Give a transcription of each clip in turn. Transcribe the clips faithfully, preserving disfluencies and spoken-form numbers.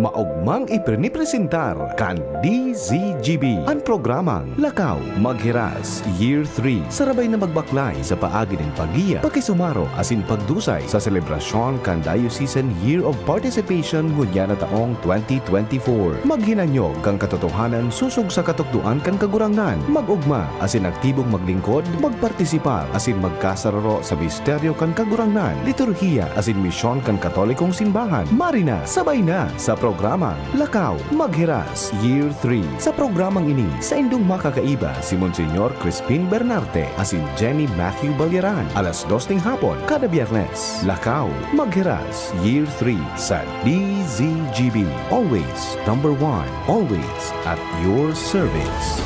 Maogmang ipinipresentar kan D Z G B an programang Lakaw Maghiras Year three. Sarabay na magbaklay sa paagi nin paggiya, pakisumaro asin pagdusay sa selebrasyon kan Diocesan Year of Participation ngunyan na taong twenty twenty-four. Maghinanyog kan katotohanan sosog sa katukdoan kan Kagurangnan. Mag-ogma asin aktibong maglingkod, magpartisipar asin magkasararo sa misteryo kan Kagurangnan, liturhiya asin misyon kan Katolikong Simbahan. Marina, sabay na sa programang Lakaw Maghiras Year three. Sa programang ini, saindong makakaiba si Monsignor Crispin Bernarte asin Jenny Matthew Balyaran, alas dos ning hapon kada Biyernes. Lakaw Maghiras Year three sa D Z G B. Always number one. Always at your service.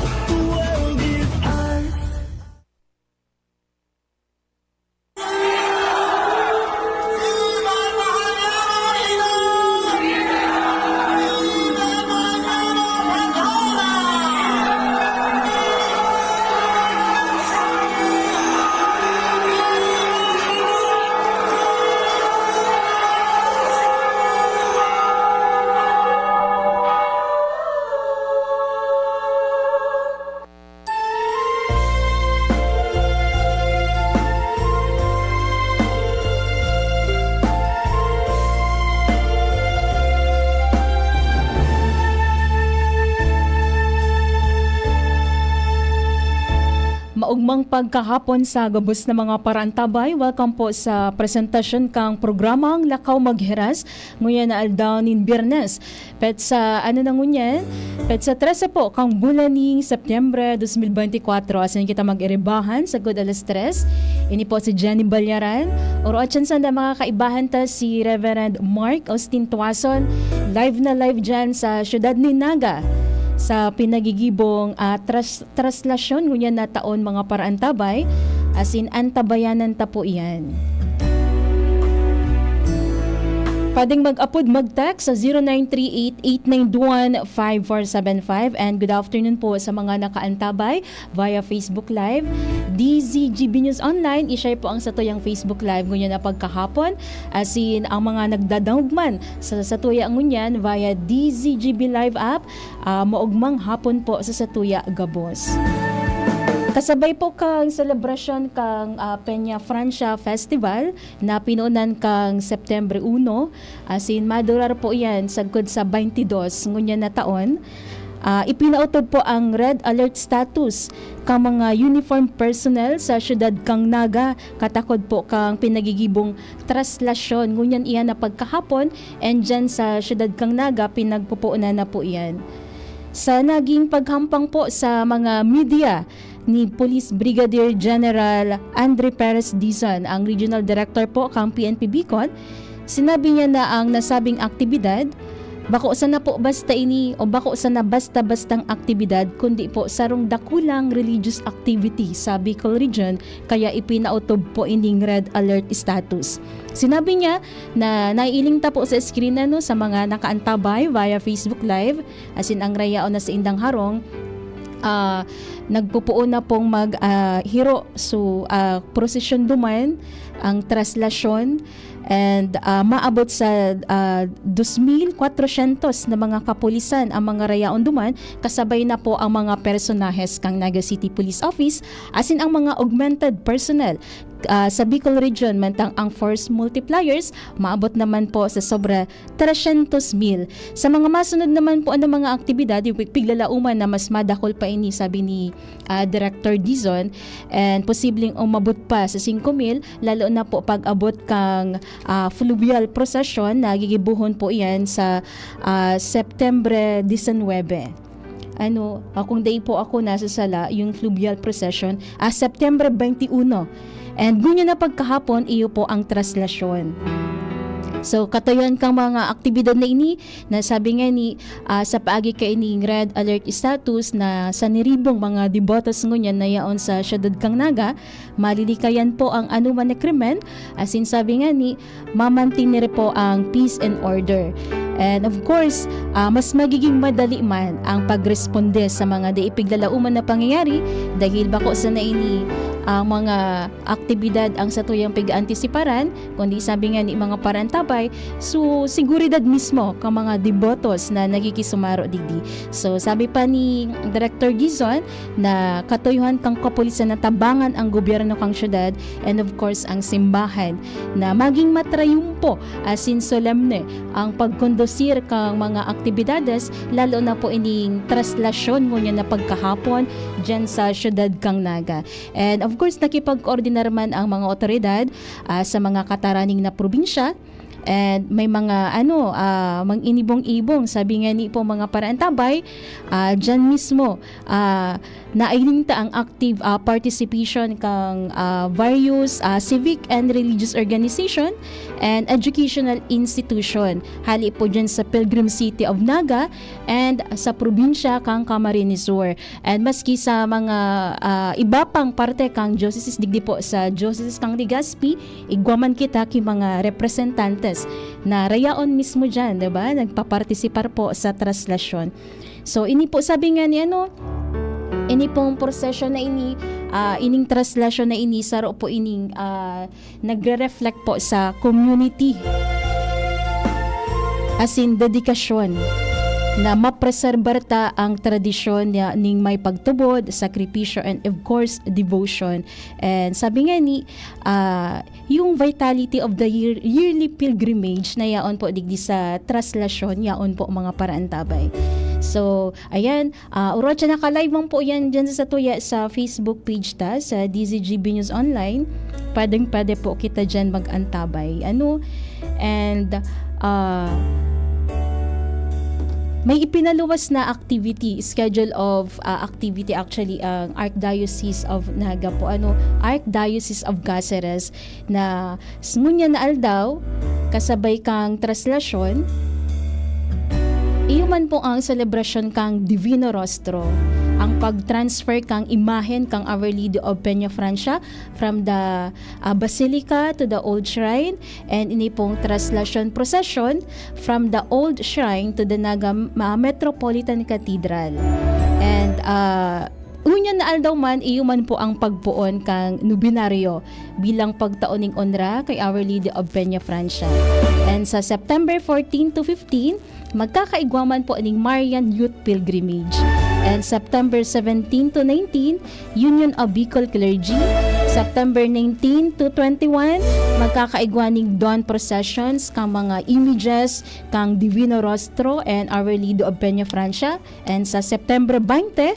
Maogmang pagkahapon sa gabos na mga paraantabay. Welcome po sa presentasyon kang programang Lakaw Maghiras, nguyan na aldaw nin Biyernes. Petsa, ano na ngunyan? Petsa trese po kang bulan ning Setyembre dos mil benti kwatro. Asin kita mag-iribahan sagkod alas tres. Ini po si Jenny Balyaran. Oro at sanda mga kaibahan ta si Reverend Mark Austin Tuason. Live na live dyan sa siyudad ni Naga sa pinagigibong, ah, tras-, traslasyon ngunyan na taon, mga paraantabay. Asin antabayanan ta po iyan. Pwedeng mag-apod, mag-text sa zero nine three eight eight nine one five four seven five. And good afternoon po sa mga nakaantabay via Facebook Live. D Z G B News Online, i-share po ang satuyang Facebook Live ngunyan na pagkahapon. Asin ang mga nagdadangog man sa satuya ngunyan via D Z G B Live app, ah, maogmang hapon po sa satuya gabos. Kasabay po kang selebrasyon kang, ah, Peña Francia Festival, na pinoonan kang September uno, asin madurar po iyan sagkod sa baynte dos ngunyan na taon. Ah, ipinaotob po ang red alert status kan mga uniform personnel sa siyudad kan Naga, katakod po kan pinagigibong traslasyon ngunyan iyan na pagkahapon, and dyan sa siyudad kan Naga, pinagpupuonan na po iyan. Sa naging paghampang po sa mga media, ni Police Brigadier General Andre Perez Dizon, ang Regional Director po kan P N P Bicol, sinabi niya na ang nasabing aktibidad, bako sana po basta ini o bako sana basta-bastang aktibidad, kundi po sarong dakulang religious activity sa Bicol Region, kaya ipinaotob po ining red alert status. Sinabi niya na naiiling ta po sa screen, ano, sa mga nakaantabay via Facebook Live, asin ang rayaon na saindang harong, ah, nagpupuon na pong mag, ah, hiro. So, ah, prosesyon duman ang traslasyon, and, ah, maabot sa, ah, dos mil kwatrosyentos na mga kapulisan ang mga rayaon duman, kasabay na po ang mga personahes kan Naga City Police Office, asin ang mga augmented personnel, ah, sa Bicol Region, mantang ang force multipliers maabot naman po sa sobra tresyentos mil. Sa mga masunod naman po na mga aktibidad, yung pig-, piglalauman na mas madakul pa ini, sabi ni, ah, Director Dizon, and posibleng umabot pa sa singko mil, lalo na po pag-abot kang, ah, fluvial procession na gigibohon po iyan sa, ah, Septembre disinwebe. Ano, ah, kung dai po ako nasasala, yung fluvial procession, ah, Septembre baynte uno. And ngunyan na pagkahapon, iyo po ang traslasyon. So, katuyoan kang mga aktibidad na ini, na sabi nga ni, ah, sa paagi kaining red alert status na saniribong mga debotos ngunyan na yaon sa siyudad kan Naga, malilikayan po ang anuman na krimen, asin sabi nga ni, mamantener po ang peace and order. And of course, ah, mas magiging madali man ang pagresponde sa mga dai piglalauman na pangyayari dahil bako sana ini, ang mga aktibidad ang satuyang pig-aantisiparan, kundi sabi nga ni mga parantabay, so seguridad mismo ka mga debotos na nagkikisumaro digdi. So sabi pa ni Director Gizon na katuyuhan kang kapulisan na tabangan ang gobyerno kang syudad and of course ang simbahan na maging matrayumpo asin solemne ang pagkondusir kang mga aktibidades, lalo na po ining traslasyon ngunyan na pagkahapon dyan sa syudad kang Naga. And of course, nakipagkoordinar man ang mga otoridad, ah, sa mga kataraning na probinsya. And may mga, ano, ah, mang-inibong-ibong, sabi nga ni po mga parantabay, ah, dyan mismo, ah, naining ta ang active, ah, participation kang, ah, various, ah, civic and religious organization and educational institution. Hali po dyan sa Pilgrim City of Naga and sa probinsya kang Camarines Sur. And maski sa mga, ah, iba pang parte kang diocese, digdi po sa diocese kang Legazpi, igwa man kita ki mga representantes na rayaon mismo dyan, di ba? Nagpapartisipar po sa traslasyon. So, ini po sabi nga ni ano, ini pong prosesyon na ini, ah, ining traslasyon na ini, saro po ining, ah, nagre-reflect po sa community asin dedikasyon na mapreserbar ta ang tradisyon niya ning may pagtubod, sakripisyo, and of course, devotion. And sabi nga ni, ah, yung vitality of the year, yearly pilgrimage na yaon po digdi sa traslasyon, yaon po mga paraantabay. So, ayan, ah, orotsa naka-live man po yan dyan sa satuya sa Facebook page ta, sa D Z G B News Online. Pwedeng-pwede po kita dyan mag-antabay. Ano? And, ah, may ipinaluwas na activity, schedule of, ah, activity actually ang Archdiocese of Naga po. Ano? Archdiocese of Caceres na s-, ngunyan na aldaw, kasabay kang traslasyon, iyo man po ang selebrasyon kang Divino Rostro, ang pag-transfer kang imahen kang Our Lady of Peña Francia from the, ah, Basilica to the Old Shrine, and ini pong traslasyon procession from the Old Shrine to the Naga, ah, Metropolitan Cathedral. And, ah, ngunyan na aldaw man, iyo man po ang pagpoon kang nobinaryo bilang pagtao ning onra kay Our Lady of Peña Francia. And sa September fourteen to fifteen, magkakaigwa man po ning Marian Youth Pilgrimage. And September seventeen to nineteen, Union of Bicol Clergy. September nineteen to twenty-one, magkakaigwa ning dawn processions kang mga images kang Divino Rostro and Our Lady of Peña Francia. And sa September twenty,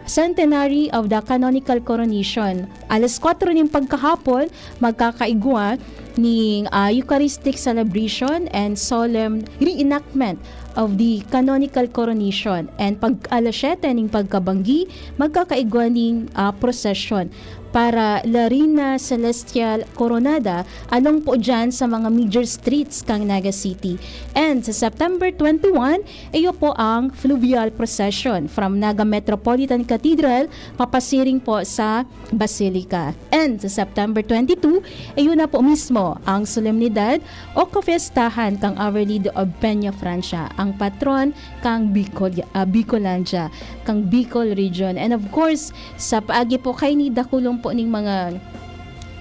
Centenary of the Canonical Coronation. Alas kwatro nin pagkahapon, magkakaigwa ning, ah, Eucharistic Celebration and Solemn Reenactment of the Canonical Coronation. And pag alas siyete ning pagkabanggi, magkakaigwa ning, ah, procession para La Reina Celestial Coronada along po dyan sa mga major streets kang Naga City. And sa September twenty-one, iyo po ang fluvial procession from Naga Metropolitan Cathedral papasiring po sa Basilica. And sa September twenty-two, iyo na po mismo ang solemnidad o kafiestahan kang Our Lady of Peña Francia, ang patron kang Bicol, ah, Bicolandia, kang Bicol Region. And of course, sa paagi po kaini, dakulon po ning mga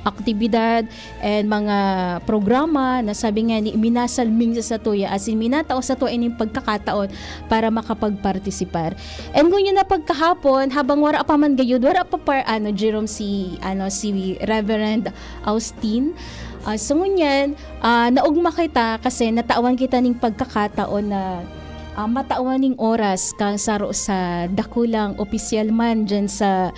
aktibidad and mga programa na sabi nga ni, minasalming sa satuya, as in, minatao sa satuya ining pagkakataon para makapagpartisipar. And ngunyan na pagkahapon, habang wara pa man gayud, wara pa par, ano, Jerome, si, ano, si Reverend Austin. Ah, so ngunyan, ah, naugma kita kasi natawan kita ning pagkakataon na, ah, matawan ning oras kang saro sa dakulang opisyal man dyan sa,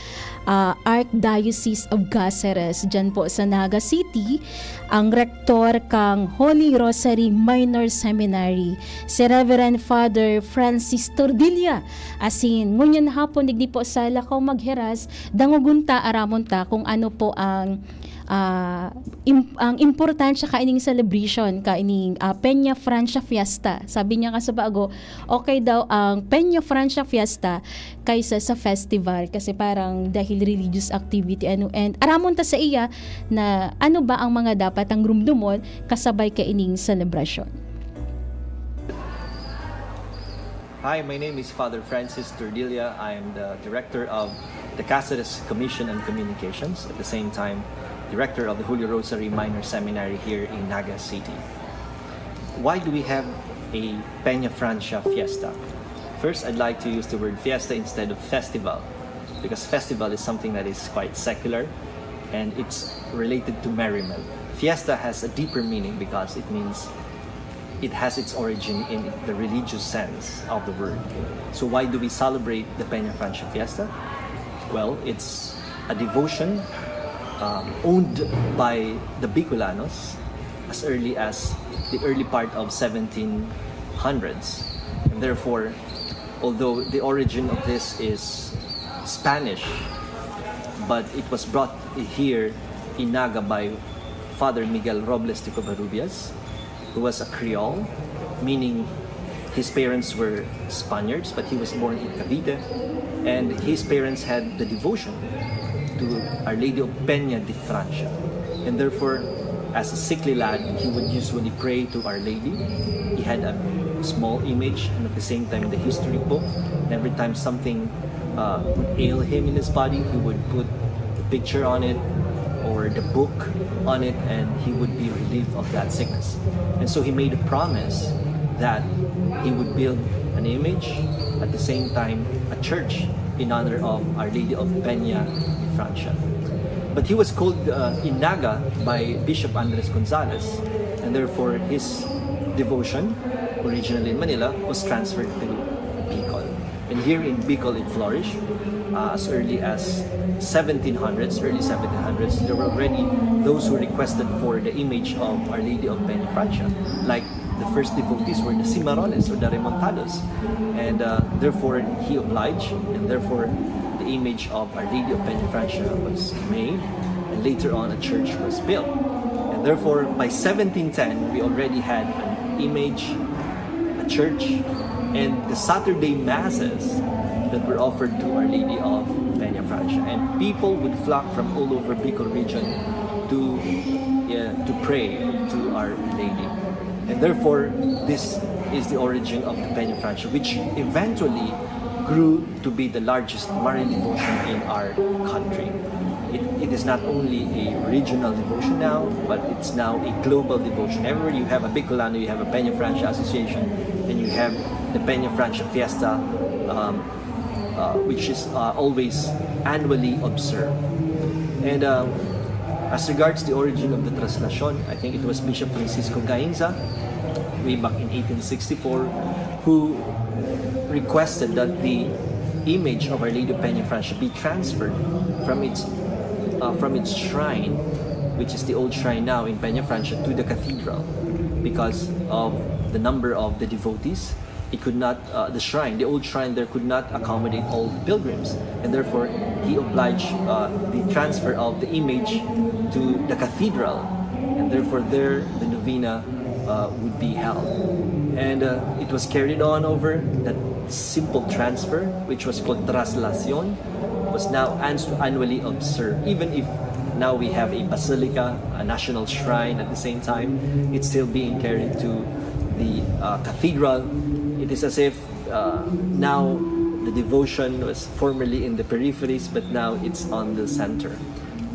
ah, Archdiocese of Caceres, dyan po sa Naga City, ang rektor kang Holy Rosary Minor Seminary, si Reverend Father Francis Tordilla. Asin, ngunyan hapon, digdi po sa Lakaw Magheras, dangogon ta, aramon ta kung ano po ang, ah, im-, ang importansya kaining celebration, kaining, ah, Peña Francia Fiesta. Sabi niya nga sa bago, okay daw ang Peña Francia Fiesta kaysa sa festival kasi parang dahil religious activity, ano, and aramon ta sa iya na ano ba ang mga dapat ang rumdumon kasabay kaining celebration. Hi, my name is Father Francis Tordilla. I am the director of the Caceres Commission on Communications, at the same time, director of the Holy Rosary Minor Seminary here in Naga City. Why do we have a Peña Francia fiesta? First, I'd like to use the word fiesta instead of festival, because festival is something that is quite secular and it's related to merriment. Fiesta has a deeper meaning because it means it has its origin in the religious sense of the word. So why do we celebrate the Peña Francia fiesta? Well, it's a devotion um, owned by the Bicolanos as early as the early part of seventeen hundreds. And therefore, although the origin of this is Spanish, but it was brought here in Naga by Father Miguel Robles de Covarrubias, who was a Creole, meaning his parents were Spaniards, but he was born in Cavite, and his parents had the devotion to Our Lady of Peña de Francia. And therefore, as a sickly lad, he would usually pray to Our Lady. He had a small image and at the same time the history book. And every time something uh, would ail him in his body, he would put the picture on it or the book on it, and he would be relieved of that sickness. And so he made a promise that he would build an image, at the same time a church, in honor of Our Lady of Peña de Francia. But he was called uh, in Naga by Bishop Andres Gonzalez, and therefore his devotion, originally in Manila, was transferred to Bicol. And here in Bicol, it flourished uh, as early as seventeen hundreds, early seventeen hundreds. There were already those who requested for the image of Our Lady of Peña Francia, like the first devotees were the Cimarrones or the Remontados. And uh, therefore, he obliged, and therefore, the image of Our Lady of Peña Francia was made, and later on, a church was built. And therefore, by seventeen ten, we already had an image, a church, and the Saturday masses that were offered to Our Lady of Peña Francia. And people would flock from all over Bicol region to, uh, to pray to Our Lady. And therefore, this is the origin of the Peña Francia, which eventually grew to be the largest Marian devotion in our country. It, it is not only a regional devotion now, but it's now a global devotion. Everywhere you have a Bicolano, you have a Peña Francia Association, and you have the Peña Francia Fiesta, um, uh, which is uh, always annually observed. And uh, as regards the origin of the Traslacion, I think it was Bishop Francisco Gainza, way back in eighteen sixty-four, who requested that the image of Our Lady of Peña Francia be transferred from its uh, from its shrine, which is the old shrine now in Peña Francia, to the cathedral, because of the number of the devotees. It could not uh, the shrine, the old shrine there could not accommodate all the pilgrims, and therefore he obliged uh, the transfer of the image to the cathedral, and therefore there the novena uh, would be held. And uh, it was carried on over that simple transfer, which was called traslacion, was now ans- annually observed. Even if now we have a basilica, a national shrine at the same time, it's still being carried to the uh, cathedral. It is as if uh, now the devotion was formerly in the peripheries, but now it's on the center.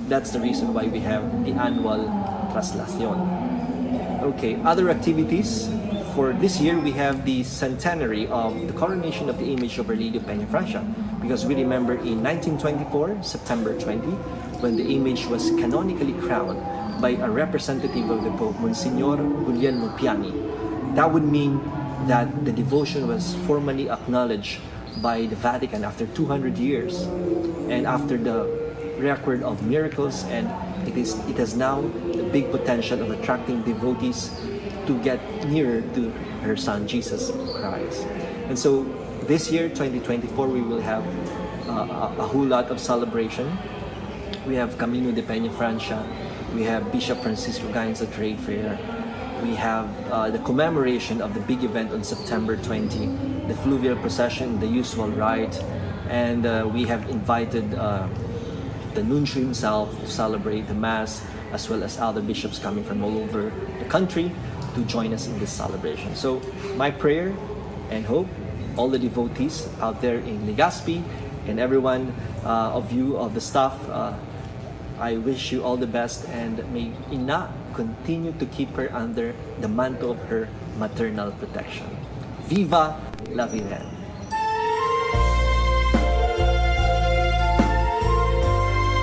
That's the reason why we have the annual traslacion. Okay, other activities. For this year, we have the centenary of the coronation of the image of Our Lady of Peña Francia, because we remember in nineteen twenty-four, September twenty, when the image was canonically crowned by a representative of the Pope, Monsignor Guglielmo Piani. That would mean that the devotion was formally acknowledged by the Vatican after two hundred years and after the record of miracles, and it is it has now the big potential of attracting devotees to get nearer to her son Jesus Christ. And so this year, twenty twenty-four, we will have uh, a, a whole lot of celebration. We have Camino de Peña Francia. We have Bishop Francisco Gainza Trade Fair. We have uh, the commemoration of the big event on September twenty, the fluvial procession, the usual rite. And uh, we have invited uh, the nuncio himself to celebrate the Mass, as well as other bishops coming from all over the country to join us in this celebration. So, my prayer and hope, all the devotees out there in Legazpi, And everyone uh, of you, of the staff, uh, I wish you all the best, and may Ina continue to keep her under the mantle of her maternal protection. Viva La Virgen!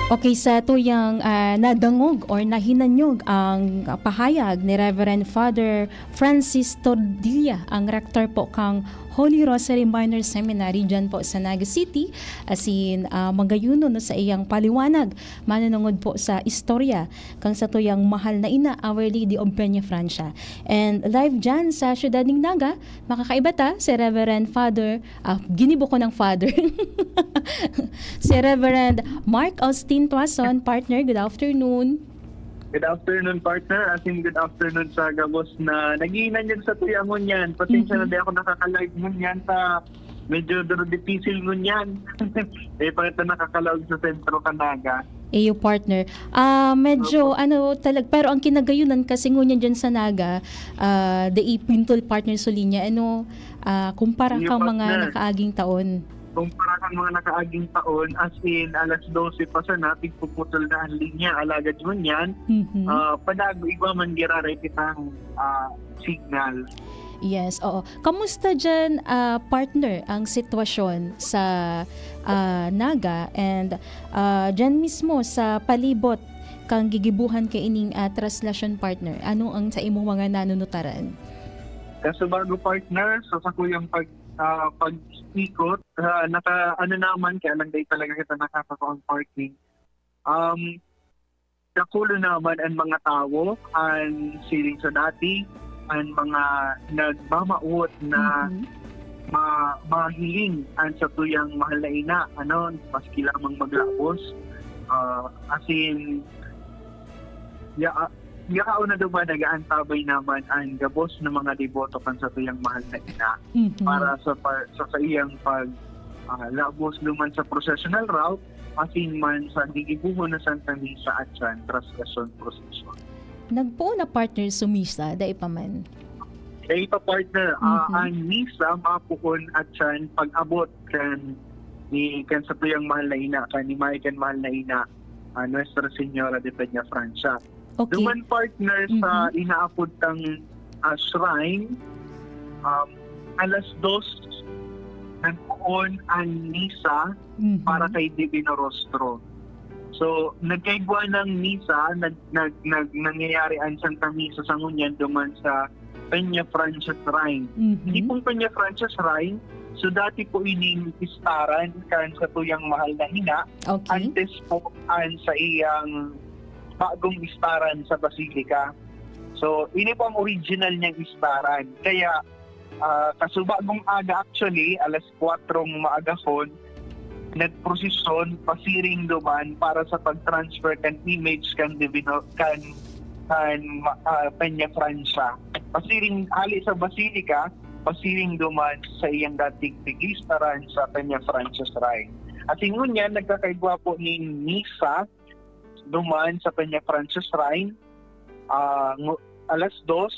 Okay, sa tuyang ah, nadangog or nahinanyog ang pahayag ni Reverend Father Francis Tordilla, ang rector po kang Holy Rosary Minor Seminary dyan po sa Naga City, asin ah, magayuno no, sa iyang paliwanag manunungod po sa istorya kang sa tuyang mahal na ina, Our Lady of Peña Francia. And live dyan sa Siyudad ng Naga, makakaiba ta, si Reverend Father, ah, ginibo ko ng Father, si Reverend Mark Austin Tuason, partner, good afternoon. Good afternoon, partner. Asin good afternoon sa gabos na naghihinanyog sa tuya ngunyan. Pasensya na di ako nakaka-live ngunyan sa medyo duro dipisil ngunyan. Eh, pakita nakakalaog sa sentro kanaga. Iyo, partner. Ah, medyo ano talag pero ang kinagayunan kasi ngunyan dyan sa Naga, ah, the ipintol partner sa linya, ano, ah, kumpara Iyo, kang mga partner. nakaaging taon. Kumpara kan mga nakaaging taon, as in, alas dose pa sana, pigpuputol na ang linya. Alagad ngunyan, Mhm. ah, panago igwa man giraray kitang ah, signal. Yes, oo. Kamusta dyan, ah, partner, ang sitwasyon sa ah, Naga and ah, dyan mismo sa palibot kang gigibuhan kaining ah, traslasyon, partner? Ano ang sa imong mga nanunutaran? Kaso bago, partner, sa sakuyang pag ah, pag-ikot, ah, naka ano naman, kaya lang dahil talaga kita nakakatuang parking. Um, dakulo naman ang mga tawo, ang siling sa dati, ang mga nagmamawot na Mhm. ma mahiling ang satuyang mahal na ina, ano, maski lamang maglabos. Ah, as in, ya, ah, yaon na duman nag-aantabay naman ang gabos na mga deboto kan satuyang mahal na ina Mhm. para sa pa, sa saiyang pag ah, labos duman sa processional route, asin man sa gigibuhon na Santa Misa at sa Translasyon Procession. Nagpoon na, partner, sumisa, dai pa man? Dai pa, partner, ah, Mhm. ang misa mapoon at sa pag-abot kan ni kan satuyang mahal na ina, kan imahe kan mahal na ina, ah, Nuestra Señora de Peña Francia. Okay. Duman, partner, sa Mhm. inaapod tang ah, shrine, um, alas dos nagpoon ang misa Mhm. para kay Divino Rostro. So, nagkaigwa ng misa, nag, nag, nag, nangyayari ang Santa Misa sa ngunyan duman sa Peña Francia Shrine. Mhm. Hindi pong Peña Francia Shrine, so dati po ining istaran kan satuyang mahal na ina, Okay. antes po ang sa iyang bagong istaran sa Basilica. So, ini po ang original niyang istaran. Kaya, ah, kasubagong aga actually, alas kwatrong maagahon, nagprosesyon pasiring duman para sa pag-transfer kan image kan Divino, kan, kan ma- ah, Peña Francia. Pasiring hali sa Basilica, pasiring duman sa iyang dating pigistaran sa Peña Francia Shrine. At ngunyan, nagkakaigwa po ning misa duman sa Peña Francia Shrine, ah, ngu- alas dos,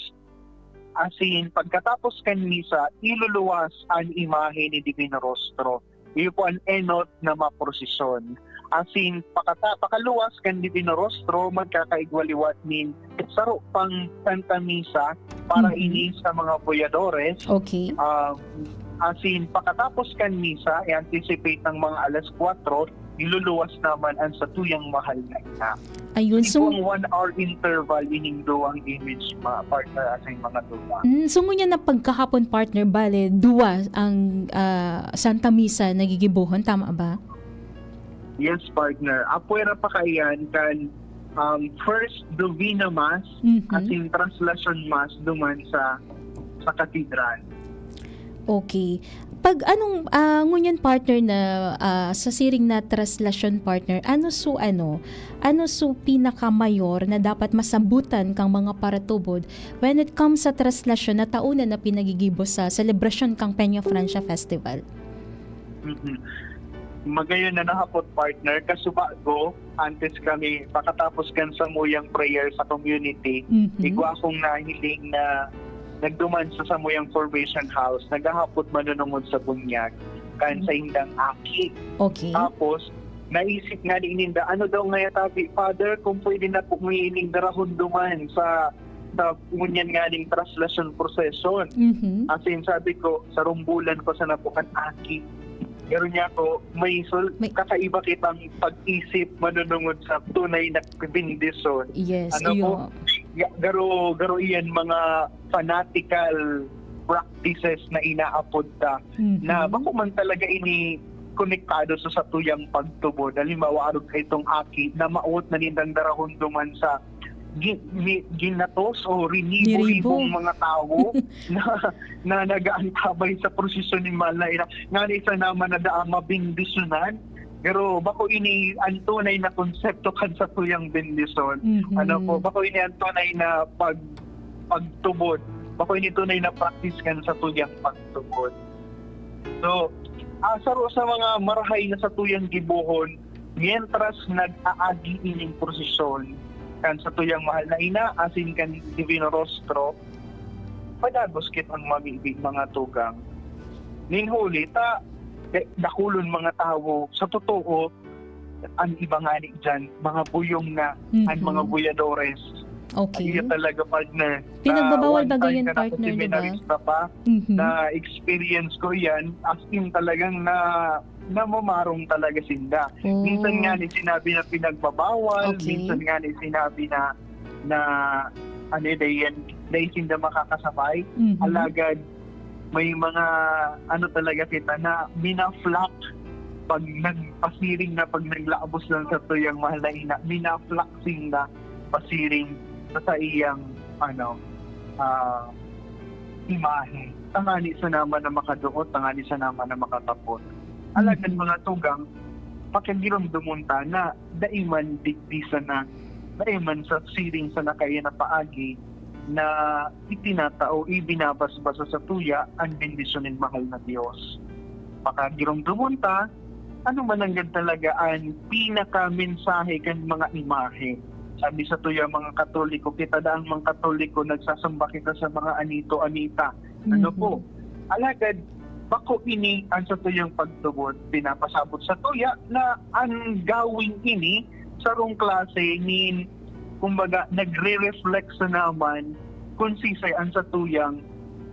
asin pagkatapos kan misa, iluluwas an imahe ni Divino Rostro. Iyo po an enot na maprosesyon. Asin pakata- pakaluwas kan Divino Rostro, magkakaigwa liwat nin saro pang Santa Misa para Mhm. ini sa mga boyadores. Okay. Ah, asin pakatapos kan misa, i-anticipate ng mga alas kwatro, iluluwas naman ang satuyang mahal na ina. Ayun, Ito so, ang one hour interval ining duwang image, mga partner, asin mga duwa. mm, so ngunyan na pagkahapon, partner, bale, duwa ang ah, Santa Misa nagigibohon, tama ba? Yes, partner. Apwera pa kaiyan kan um, first Novena Mass Mhm. asin Translation Mass duman sa sa katedral. Okay. Pag anong ah, ngunyan, partner, na ah, sa siring na traslasyon, partner, ano su ano, ano su pinakamayor na dapat masabutan kang mga paratubod when it comes sa traslasyon na taon na pinagigibo sa selebrasyon kang Peña Francia Festival? Mhm. Magayon na nahapot, partner, kasubago, antes kami pakatapos kan samuyang prayer sa community, Mhm. igwa akong nahiling na nagduman sa samuyang formation house, naghahapot manunungod sa bunyag. kan saindang aki. Okay. Tapos, naisip nga ni ninda, ano daw nga tabi, Father, kung pwede na po mo ining darahon duman sa sa ngunyan nga ning traslasyon procession. Mhm. As in, sabi ko, sa rumbulan ko sana po kan aki. Pero niya ako, may, sul- May- kakaiba kitang pag-isip manunungod sa tunay na bendisyon. Yes, Ano iyo. po? Ya- Garo, garo iyan mga fanatical practices na inaapod ta Mhm. na bako man talaga ini konektado sa satuyang pagtubod. Halimbawa, arog ka itong aki na maot na nindang darahon duman sa gi- ni- ginatos o rinibo-ribong Niribo. mga tawo na, na nag-aantabay sa prosesyon ni Mahal na Ina. Nga ni isa naman na daan mabindisyonan, pero bako ini ang tunay na konsepto kan satuyang bendisyon. Mhm. Ano po, bako ini ang tunay na pag pagtubod. Bako ini tunay na practice kan satuyang pagtubod. So, ah, saro sa mga marahay na satuyang gibohon, mientras nag-aagi ining prosesyon kan satuyang Mahal na Ina, asin kan Divino Rostro, padagos kitang mamibi, mga tugang. Nin huli ta, da- dakulon mga tawo, sa totoo, ang iba ngani diyan, mga buyong na, ang Mhm. mga buyadores. Okay. Iya talaga, partner. Pinagbabawal Ah, ba one time gayon, ka na partner, di ba? seminarista pa, Mhm. na-experience ko yan, as in talagang na namamarong talaga sinda. Oh. Minsan nga ni sinabi na pinagbabawal, Okay. minsan nga ni sinabi na na ano, dahil yan, dahil sinda makakasabay. Mhm. Alagad, may mga ano talaga kita na minaflock pag nagpasiring na, pag naglabos lang sa tuyang Mahal na Ina, minaflock sinda pasiring sa saiyang ano, ah, imahe. Tangani sa naman na makaduot, tangani sa naman na makatapot. Alagad, Mhm. mga tugang, pakigiromdomon ta na dai man digdi sana, dai man sa siring sana kaiyan na paagi na itinatao, ibinabasbas sa satuya an bendisyon nin mahal na Dios. Pakagiromdomon ta, ano man nanggad talaga an pinakamensahe kan mga imahe? Sabi sa tuya, mga Katoliko, kita daang mga Katoliko, nagsasamba kita sa mga anito-anita. Ano Mhm. po? Alagad, bako ini an satuyang pagtubod, pinapasabot sa tuya na an gawing ini sarong klase nin, kumbaga, nagre-reflect sa naman kung sisay an satuyang,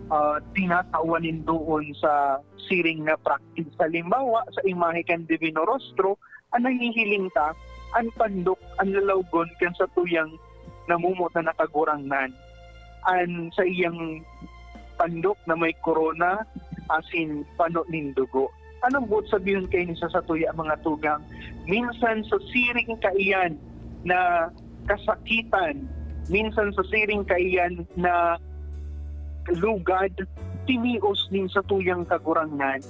ah, tinatawan nin doon sa siring na practice. Halimbawa, sa imahe kan Divino Rostro, an nahihiling ta, an pandok, an lalawgon kan satuyang namumutan na Kagurangnan. An saiyang pandok na may korona asin pano nin dugo. Anong buot sabihon kaini sa satuya, mga tugang? Minsan sa siring kaiyan na kasakitan, minsan sa siring kaiyan na lugad, tinios nin satuyang Kagurangnan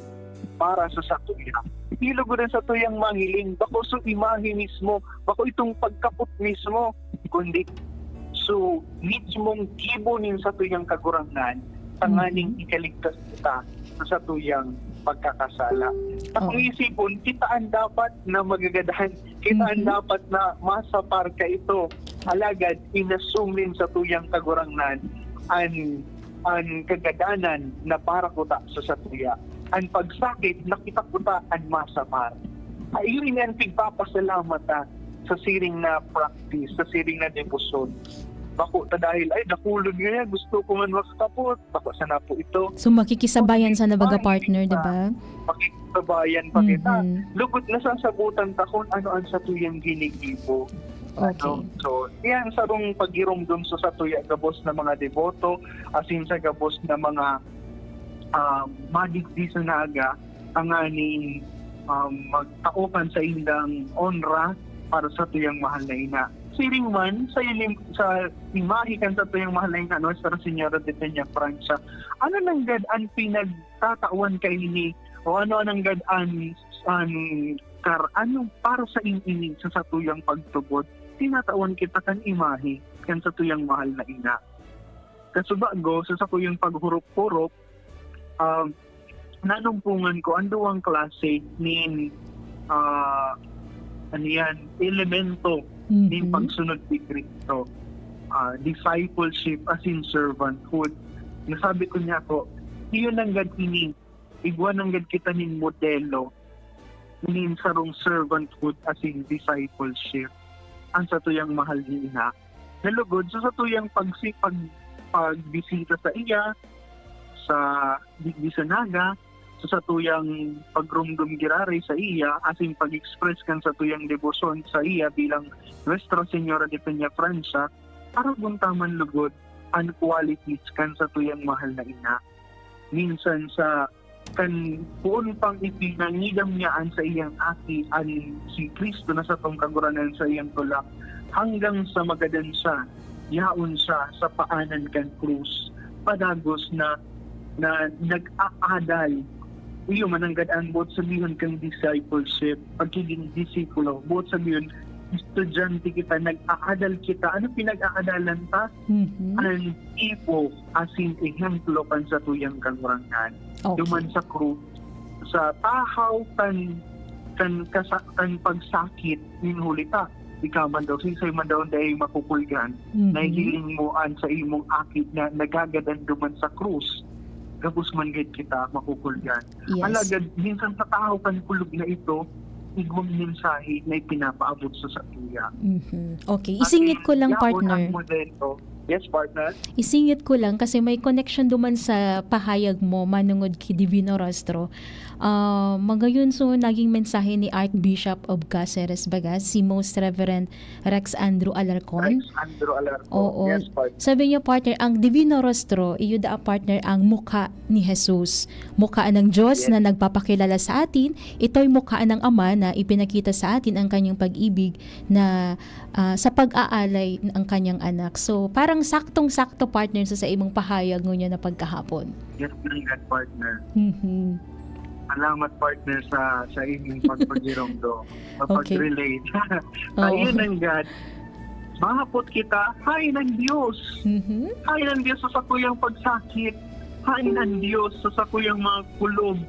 para sa satuya. Di lugod an satuyang mahiling, bako so imahe mismo, bako itong pagkapot mismo, kundi so mismong gibo nin satuyang Kagurangnan, tanganing Mhm. ikaligtas kita sa satuyang pagkakasala. Sa Oo. pangisipon, kita an dapat na magagadan, kita an Mhm. dapat na masapar kaito. Alagad, inassume nin satuyang Kagurangnan an, an kagadanan na para kuta sa satuya. An pagsakit, nakita kuta an masapar. Ay, yun ang pigpapasalamat ta sa siring na practice, sa siring na debosyon. Bako ta dahil, "Ay, dakulon ngaya, gusto ko man makakapot." Bako sana po ito. So, makikisabayan sana baga Ay, partner, kita. Di ba? Makikipagsabayan pa kita. Mhm. Lugod na sasabutan ta kung ano ang satuyang ginigibo. Okay. Ano? So, yan sarong paghiromdom sa satuya gabos na mga deboto, asin sa gabos na mga, ah, madigdi sa naga, tanganing, um, magtao kan saindang onra para sa tuyang mahal na ina. Siring man sa ilim, sa imahe kan sa tuyang mahal na ina, Nuestra Señora de Peñafrancia, ano nanggad an pinagtatawan kaini, o ano nanggad an, an kar-, ano para sa ini sa satuyang pagtubod? Tinatawan kita kan imahe kan satuyang mahal na ina. Kasubago, sa sakuyang paghurop-hurop, ah, nanumpungan ko an duwang klase nin, ah, ano yan, elemento nin Mhm. pagsunod ni Cristo. Ah, discipleship as in servanthood. Nasabi ko niya ako, iyon ang gad ini igwa nanggad kita nin modelo nin sarong servanthood asin discipleship an satuyang mahal na ina. Na lugod, sa satuyang pagsi-, pag-, pagbisita saiya sa digdi sa Naga, sa satuyang pagromdom giraray saiya, asin pag-express kan satuyang debosyon saiya bilang Nuestra Señora de Peñafrancia, aragon ta man lugod an qualities kan satuyang mahal na ina. Minsan sa kan poon pang ipinangidam niya an saiyang aki, an si Cristo na satong Kagurangnan, sa iyang tulak, hanggang sa magadan siya, yaon siya sa paanan kan krus, padagos na, na nag-aadal. Iyo, mananggad an boot sabihon kan discipleship, pagiging disipulo. Boot sabihon, estudyante kita, nag-aadal kita. Ano pinag-aadalan ta? Mhm. An tipo asin ehemplo kan satuyang Kagurangnan. Okay. Duman sa krus, sa tahaw kan, kan kasa-, kan pagsakit nin huli ta. Ika man daw, siisay man daw dai makukulgan, Mhm. nahihiling mo an sa imong aki na nagagadan duman sa krus, gabos man gid kita makukulgan. Yes. Alagad minsan sa tahaw kan kulog na ito, igwang mensahe na ipinapaabot sa satuya. Mhm. Okay, isingit ko lang, partner. Asin yaon ang modelo. Yes, partner. Isingit ko lang kasi may connection duman sa pahayag mo manungod ki Divino Rostro. Ah, magayon so naging mensahe ni Archbishop of Caceres baga, si Most Reverend Rex Andrew Alarcon. Rex Andrew Alarcon. Oo. Yes, partner. Sabi niya, partner, ang Divino Rostro, iyo daa, partner, ang mukha ni Jesus. Mukha ng Diyos Yes. na nagpapakilala sa atin. Ito'y mukha ng Ama na ipinakita sa atin ang kanyang pag-ibig na, ah, sa pag-aalay ng kanyang anak. So, parang saktong-sakto, partner, sa, sa imong pahayag ngunyan na pagkahapon. Yes, very good, partner. Mhm. Salamat, partner, sa, sa inyong pagpagirongdo, sa Okay. pag-relate. Oo. Ayun ang God. Mahapot kita, hain ang Diyos. Mhm. Hain ang Diyos sa sakuyang pagsakit. Hain ang Diyos sa sakuyang mga kulog.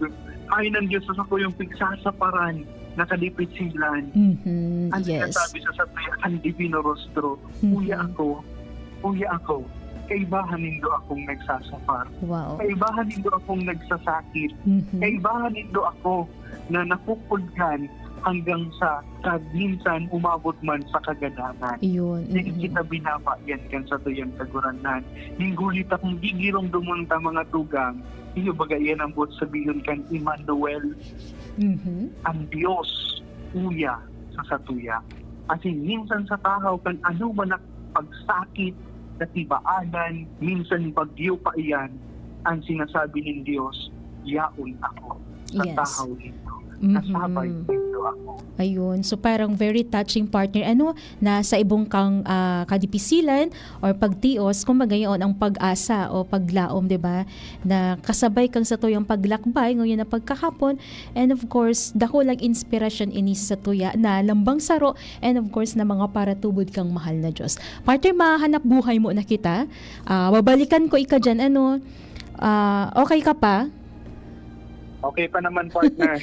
Hain ang Diyos sa sakuyang pigsasaparan na kadipisilan. Mhm. Ang Yes. sinasabi sa satuya, ang Divino Rostro, Mhm. "Uya ako, uya ako. Kaibahan nindo akong nagsasapar. Wow. Kaibahan nindo akong nagsasakit. Mhm. Kaibahan nindo ako na nakukulgan hanggang sa kag-, minsan umabot man sa kagadanan." Iyon, Dai mm. kita binaba yan kan satuyang Kagurangnan. Nin huli ta kung gigiromdomon ta, mga tugang, iyo baga iyan ang boot sabihon kan Emmanuel, Mhm. ang Diyos uya sa satuya. Asin minsan sa tahaw kan anoman na pagsakit, katibaadan, minsan bagyo pa iyan, ang sinasabi nin Diyos, "Yaon ako sa Yes. tahaw nindo. Mhm. Kasabay nindo ako." Ayun. So, parang very touching, partner. Ano, na sa ibong kang, ah, kadipisilan or pagtios, kumbaga, yaon ang pag-asa o paglaom, di ba? Na kasabay kang satuyang paglakbay, ngunyan na pagkahapon. And of course, dakulang inspirasyon ini sa satuya na lambang saro, and of course, na mga paratubod kang mahal na Diyos. Partner, mahanap buhay mo na kita. Ah, babalikan ko ika dyan, ano? Ah, okay ka pa? Okay pa naman, partner.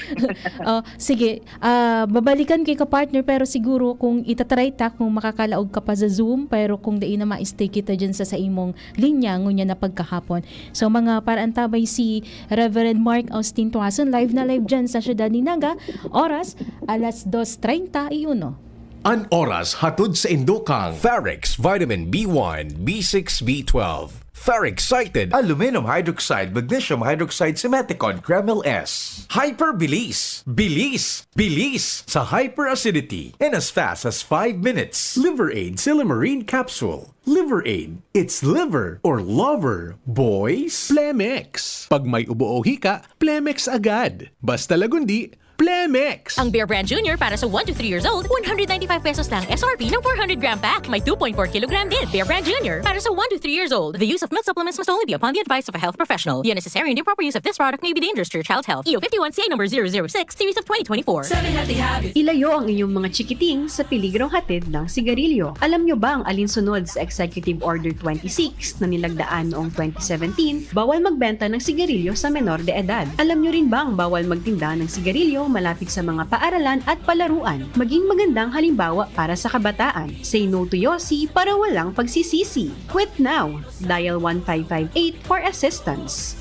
Oh, sige. Ah, babalikan ko ika, partner, pero siguro kung itatry ta, kung makakalaog ka pa sa Zoom, pero kung dai na, ma-stay kita dyan sa, sa imong linya, ngunyan na pagkahapon. So, mga paraantabay, si Reverend Mark Austin Tuason, live na live dyan sa siyudad ni Naga, oras, alas dos treinta y uno. An oras hatod sa indo kan Ferrex Vitamin B one, B six, B twelve. Ferrexcited Aluminum Hydroxide, Magnesium Hydroxide, Simeticone, Kremil S. Hyperbilis. Bilis. Bilis sa hyperacidity in as fast as five minutes. Liver Aid Silymarin Capsule. Liver Aid. It's liver or lover, boys. Plemex. Pag may ubo o hika, Plemex agad. Basta lagundi, Plemex! Ang Bear Brand Junior para sa one to three years old, one hundred ninety-five pesos lang S R P ng four hundred gram pack. May two point four kilogram din. Bear Brand Junior para sa one to three years old. The use of milk supplements must only be upon the advice of a health professional. The unnecessary and improper use of this product may be dangerous to your child's health. E O fifty-one C A number zero zero six, series of twenty twenty-four. Seven Healthy Habits. Ilayo ang inyong mga chikiting sa peligrong hatid ng sigarilyo. Alam nyo bang alinsunod sa Executive Order twenty-six na nilagdaan noong twenty seventeen, bawal magbenta ng sigarilyo sa menor de edad. Alam nyo rin bang bawal magtinda ng sigarilyo malapit sa mga paaralan at palaruan? Maging magandang halimbawa para sa kabataan. Say no to Yossi para walang pagsisisi. Quit now! Dial one five five eight for assistance.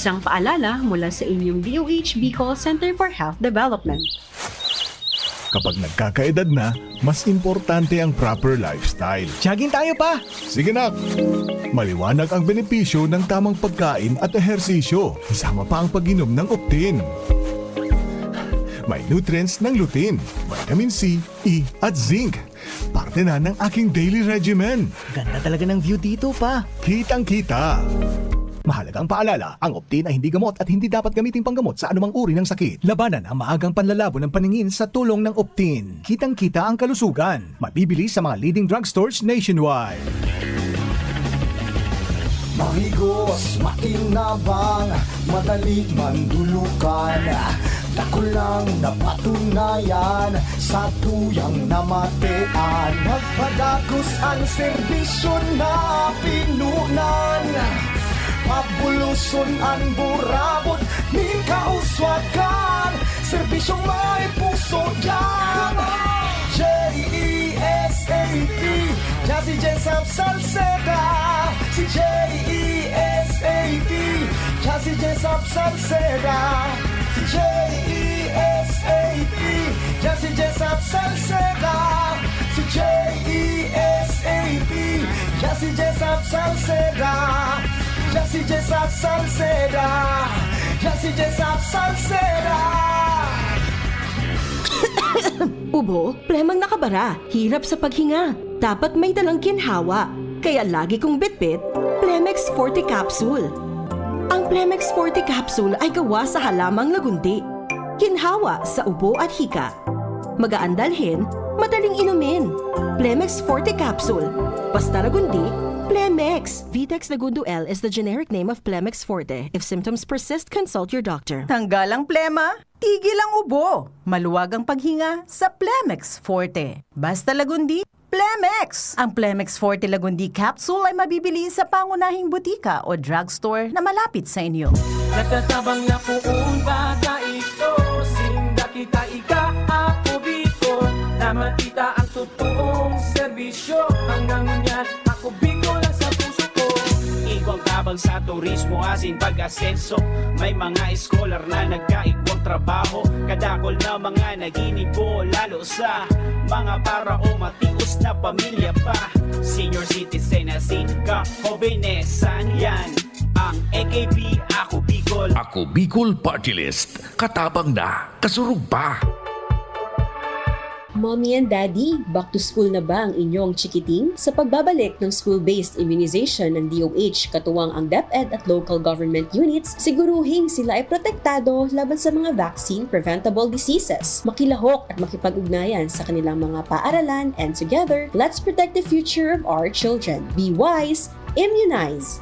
Isang paalala mula sa inyong D O H Bicol Center for Health Development. Kapag nagkakaedad na, mas importante ang proper lifestyle. Jogging tayo, pa! Sige, nak! Maliwanag ang benepisyo ng tamang pagkain at ehersisyo, kasama pa ang pag-inom ng Optin. May nutrients ng lutein, vitamin C, E, at zinc. Parte na ng aking daily regimen. Ganda talaga ng view dito, pa. Kitang-kita. Mahalagang paalala, ang Optin ay hindi gamot at hindi dapat gamiting panggamot sa anumang uri ng sakit. Labanan ang maagang panlalabo ng paningin sa tulong ng Optin. Kitang-kita ang kalusugan. Mabibili sa mga leading drugstores nationwide. Mahigos, makinabang, madali mandulukan. Dakulang napatunayan sa tuyang namatean. Nagpadagos an serbisyo na pinunan. Pabuluson an burabot nin kauswagan. Serbisyong may puso diyan. J E S A P, Jazzy Jessup Salceda. Si J E S A P, Jazzy Jessup Salceda. Si J E S A P, Jazzy Jessup Salceda. Si J E S A P, Jazzy Jessup Salceda. Jazzy Jessup Salceda. Jazzy Jessup Salceda. Ubo, plemang nakabara, hirap sa paghinga. Dapat may dalang ginhawa. Kaya lagi kong bitbit, Plemex Forte Capsule. Ang Plemex Forte Capsule ay gawa sa halamang lagundi. Ginhawa sa ubo at hika. Magaan dalhin, madaling inumin. Plemex Forte Capsule. Basta lagundi, Plemex. Vitex Lagundo L is the generic name of Plemex Forte. If symptoms persist, consult your doctor. Tanggal ang plema, tigil ang ubo. Maluwag ang paghinga sa Plemex Forte. Basta lagundi, Plemex! Ang Plemex Forte Lagundi Capsule ay mabibili sa pangunahing butika o drugstore na malapit sa inyo. Natatabang na poon bata ito, sinda kita ika, ako Bicol, na makita ang totoong serbisyo. Hanggang ngunyan, ako Bicol ang sa puso ko. Igwang tabang sa turismo asin pag-asenso. May mga eskolar na nagkaigwang trabaho. Kadakol na mga naginibo, lalo sa mga para o matios na pamilya pa. Senior citizen asin kahobenesan, yan ang A K P, Ako Bicol. Ako Bicol Party List. Katabang na, kasurog pa. Mommy and Daddy, back to school na ba ang inyong chikiting? Sa pagbabalik ng school-based immunization ng D O H, katuwang ang DepEd at local government units, siguruhing sila ay protektado laban sa mga vaccine-preventable diseases. Makilahok at makipag-ugnayan sa kanilang mga paaralan, and together, let's protect the future of our children. Be wise, immunize!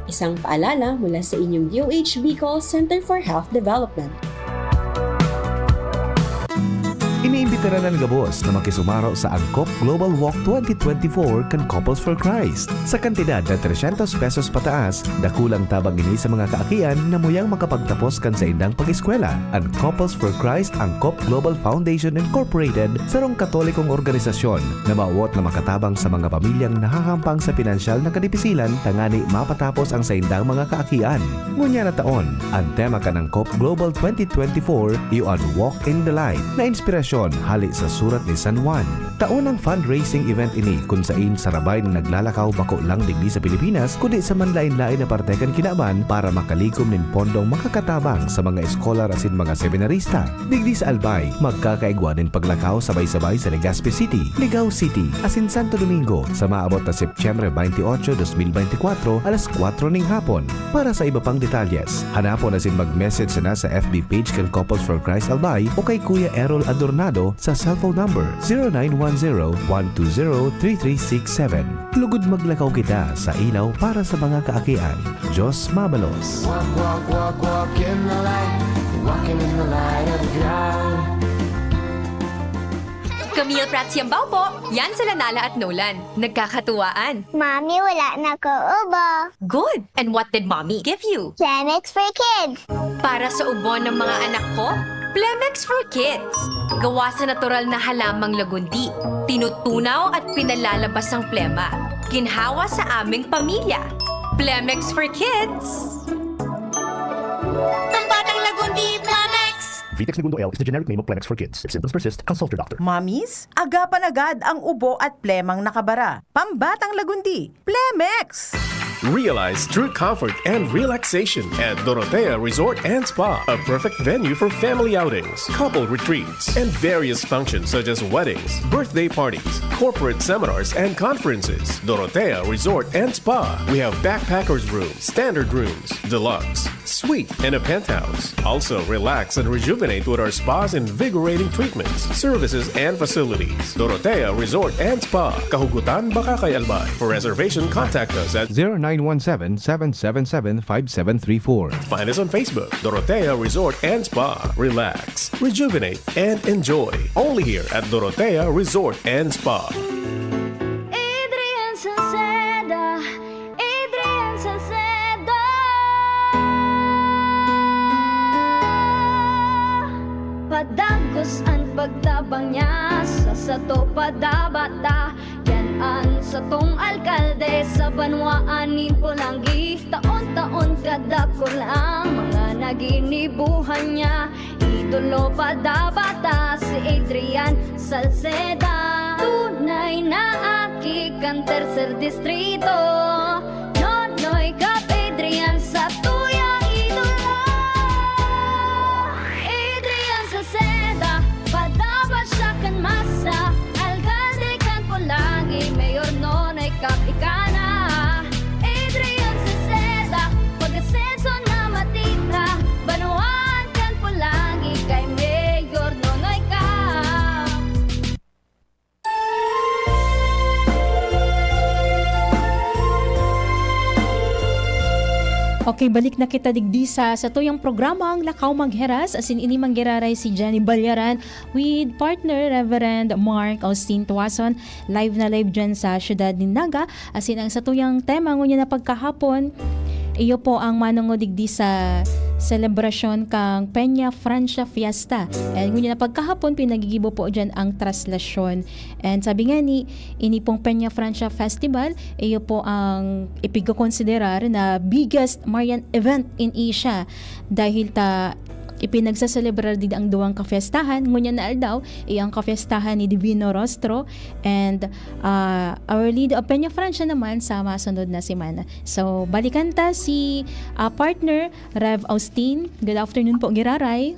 Isang paalala mula sa inyong D O H Bicol Center for Health Development. Iniimbitaran an gabos na makisumaro sa Angkop Global Walk twenty twenty-four kan Couples for Christ. Sa kantidad na trescientos pesos pataas, dakulang tabang ini sa mga kaakian na muyang makapagtapos kan saindang pag-eskwela. An Couples for Christ Angkop Global Foundation Incorporated, sarong Katolikong organisasyon na mawot na makatabang sa mga pamilyang nahahampang sa pinansyal na kadipisilan tangani mapatapos ang saindang mga kaakian. Ngunyan na taon, an tema kan Angkop Global twenty twenty-four iyo an Walk in the Light, na inspirasyon hale sa surat ni San Juan. Taon ang fundraising event ini kun sain sarabay na naglalakaw bako lang digdi sa Pilipinas kundi sa manlaen-laen na parte kan kinaban para makalikom nin pondong makakatabang sa mga eskolar asin mga seminarista. Digdi sa Albay, magkakaigwa nin paglakaw sabay-sabay sa Legazpi City, Ligao City, asin Santo Domingo sa maabot na Setyembre twenty-eight, twenty twenty-four, alas kwatro ning hapon. Para sa iba pang detalyes, hanapon asin mag-message sana sa F B page kan Couples for Christ Albay o kay Kuya Errol Adornado sa cellphone number zero nine one zero, one two zero, three three six seven. Lugod maglakaw kita sa ilaw para sa mga kaakian. Diyos mabalos. Walk, walk, walk, walk in the light. Walking in the light of God. Camille Prats Yambao po. Yan sila Nala at Nolan. Nagkakatuwaan. Mami, wala na ko ubo. Good! And what did Mommy give you? Plemex for Kids. Para sa ubo ng mga anak ko, Plemex for Kids. Gawa sa natural na halamang lagundi. Tinutunaw at pinalalabas ang plema. Ginhawa sa aming pamilya. Plemex for Kids. Pambatang Lagundi, Plemex! Vitex Negundo L is the generic name of Plemex for kids. If symptoms persist, consult your doctor. Mamis, agapan agad ang ubo at plemang nakabara. Pambatang Lagundi, Plemex! Realize true comfort and relaxation at Dorotea Resort and Spa, a perfect venue for family outings, couple retreats, and various functions such as weddings, birthday parties, corporate seminars, and conferences. Dorotea Resort and Spa. We have backpackers room, standard rooms, deluxe, suite, and a penthouse. Also, relax and rejuvenate with our spa's invigorating treatments, services, and facilities. Dorotea Resort and Spa, Kahugutan, Bacacay, Albay. For reservation, contact us at zero nine one seven, seven seven seven, five seven three four. Find us on Facebook, Dorotea Resort and Spa. Relax, rejuvenate, and enjoy. Only here at Dorotea Resort and Spa. Adrian Salceda, Adrian Salceda. Padagos an pagtabang niya sa sato, padabata. Yan an satong alkalde sa banwaan nin Polangui. Taon-taon kadakul ang mga naginibuhan niya. Idolo padabata si Adrian Salceda. Tunay na aki kan Tercer Distrito. Nonoy Cap Adrian, satuyang idolo. Adrian Salceda, padabata siya kan masa. Alkalde kan Polangui, Mayor Nonoy Cap ika na. Adrian Salceda, pag-asenso na matita. Banwaan kan Polangui kay Mayor Nonoy Cap. Okay, balik na kita digdi sa satuyang programang Lakaw Magheras. Asin ini manggiraray si Jenny Balyaran with partner Reverend Mark Austin Tuason. Live na live dyan sa siyudad nin Naga. Asin ang satuyang tema ngunyan na pagkahapon, iyo po ang manongod digdi sa selebrasyon kang Peña Francia Fiesta. And ngunyan na pagkahapon, pinagigibo po dyan ang traslasyon. And sabi nga ni, ini pong Peña Francia Festival, iyo po ang ipigkokonsiderar na biggest Marian event in Asia dahil ta ipinagsaselebrar digdi ang duwang kafestahan. Ngunyan na aldaw, iyo ang kafestahan ni Divino Rostro and, ah, Our Lady of Peña Francia naman sa masunod na semana. So, balikan ta si, ah, partner Rev Austin. Good afternoon po, giraray.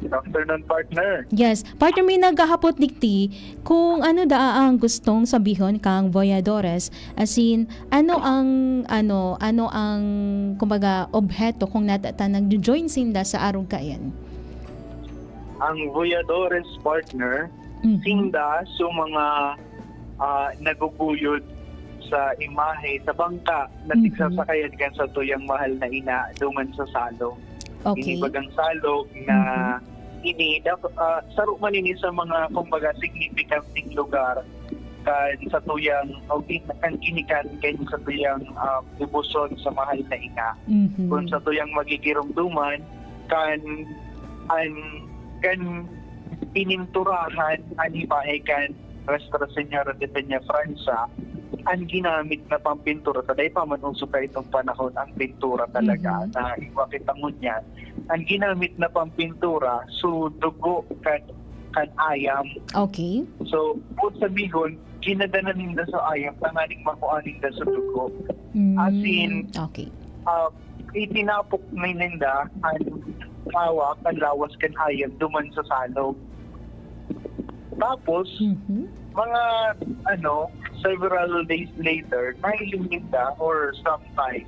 Good afternoon, partner. Yes. Partner, may naghahapot digdi kung ano daa ang gustong sabihon kang Voyadores. As in, ano ang, ano, ano ang, kumbaga, obheto kung nata ta nagjo-join sinda sa arog kayan? Ang Voyadores, partner, Mhm. sinda so mga, ah, naguguyod sa imahe, sa bangka na Mhm. tigsasakayan kan satuyang mahal na ina duman sa salog. Okay. Ini bagang salog na Mhm. ini, dap-, ah, saro man ini sa mga, kumbaga, signifikanteng lugar kan satuyang, o gin-, kan ginikanan kan satuyang, ah, debosyon sa mahal na ina. Mhm. Kun satuyang magigiromdoman, kan, an, kan pininturahan an imahe kan Nuestra Señora de Peñafrancia, an ginamit na pampintura, ta dai pa man uso kaitong panahon ang pintura talaga Mhm. na igwa kita ngunyan. An ginamit na pampintura, so dugo kan, kan ayam. Okay. So, buot sabihon, ginadana ninda sa ayam, tanganing makua ninda sa dugo. Mm, As in, okay. ah, itinapok ni ninda an hawak, an lawas kan ayam duman sa salog. Tapos, Mhm. mga, ano, several days later, nahiling ninda or sometime,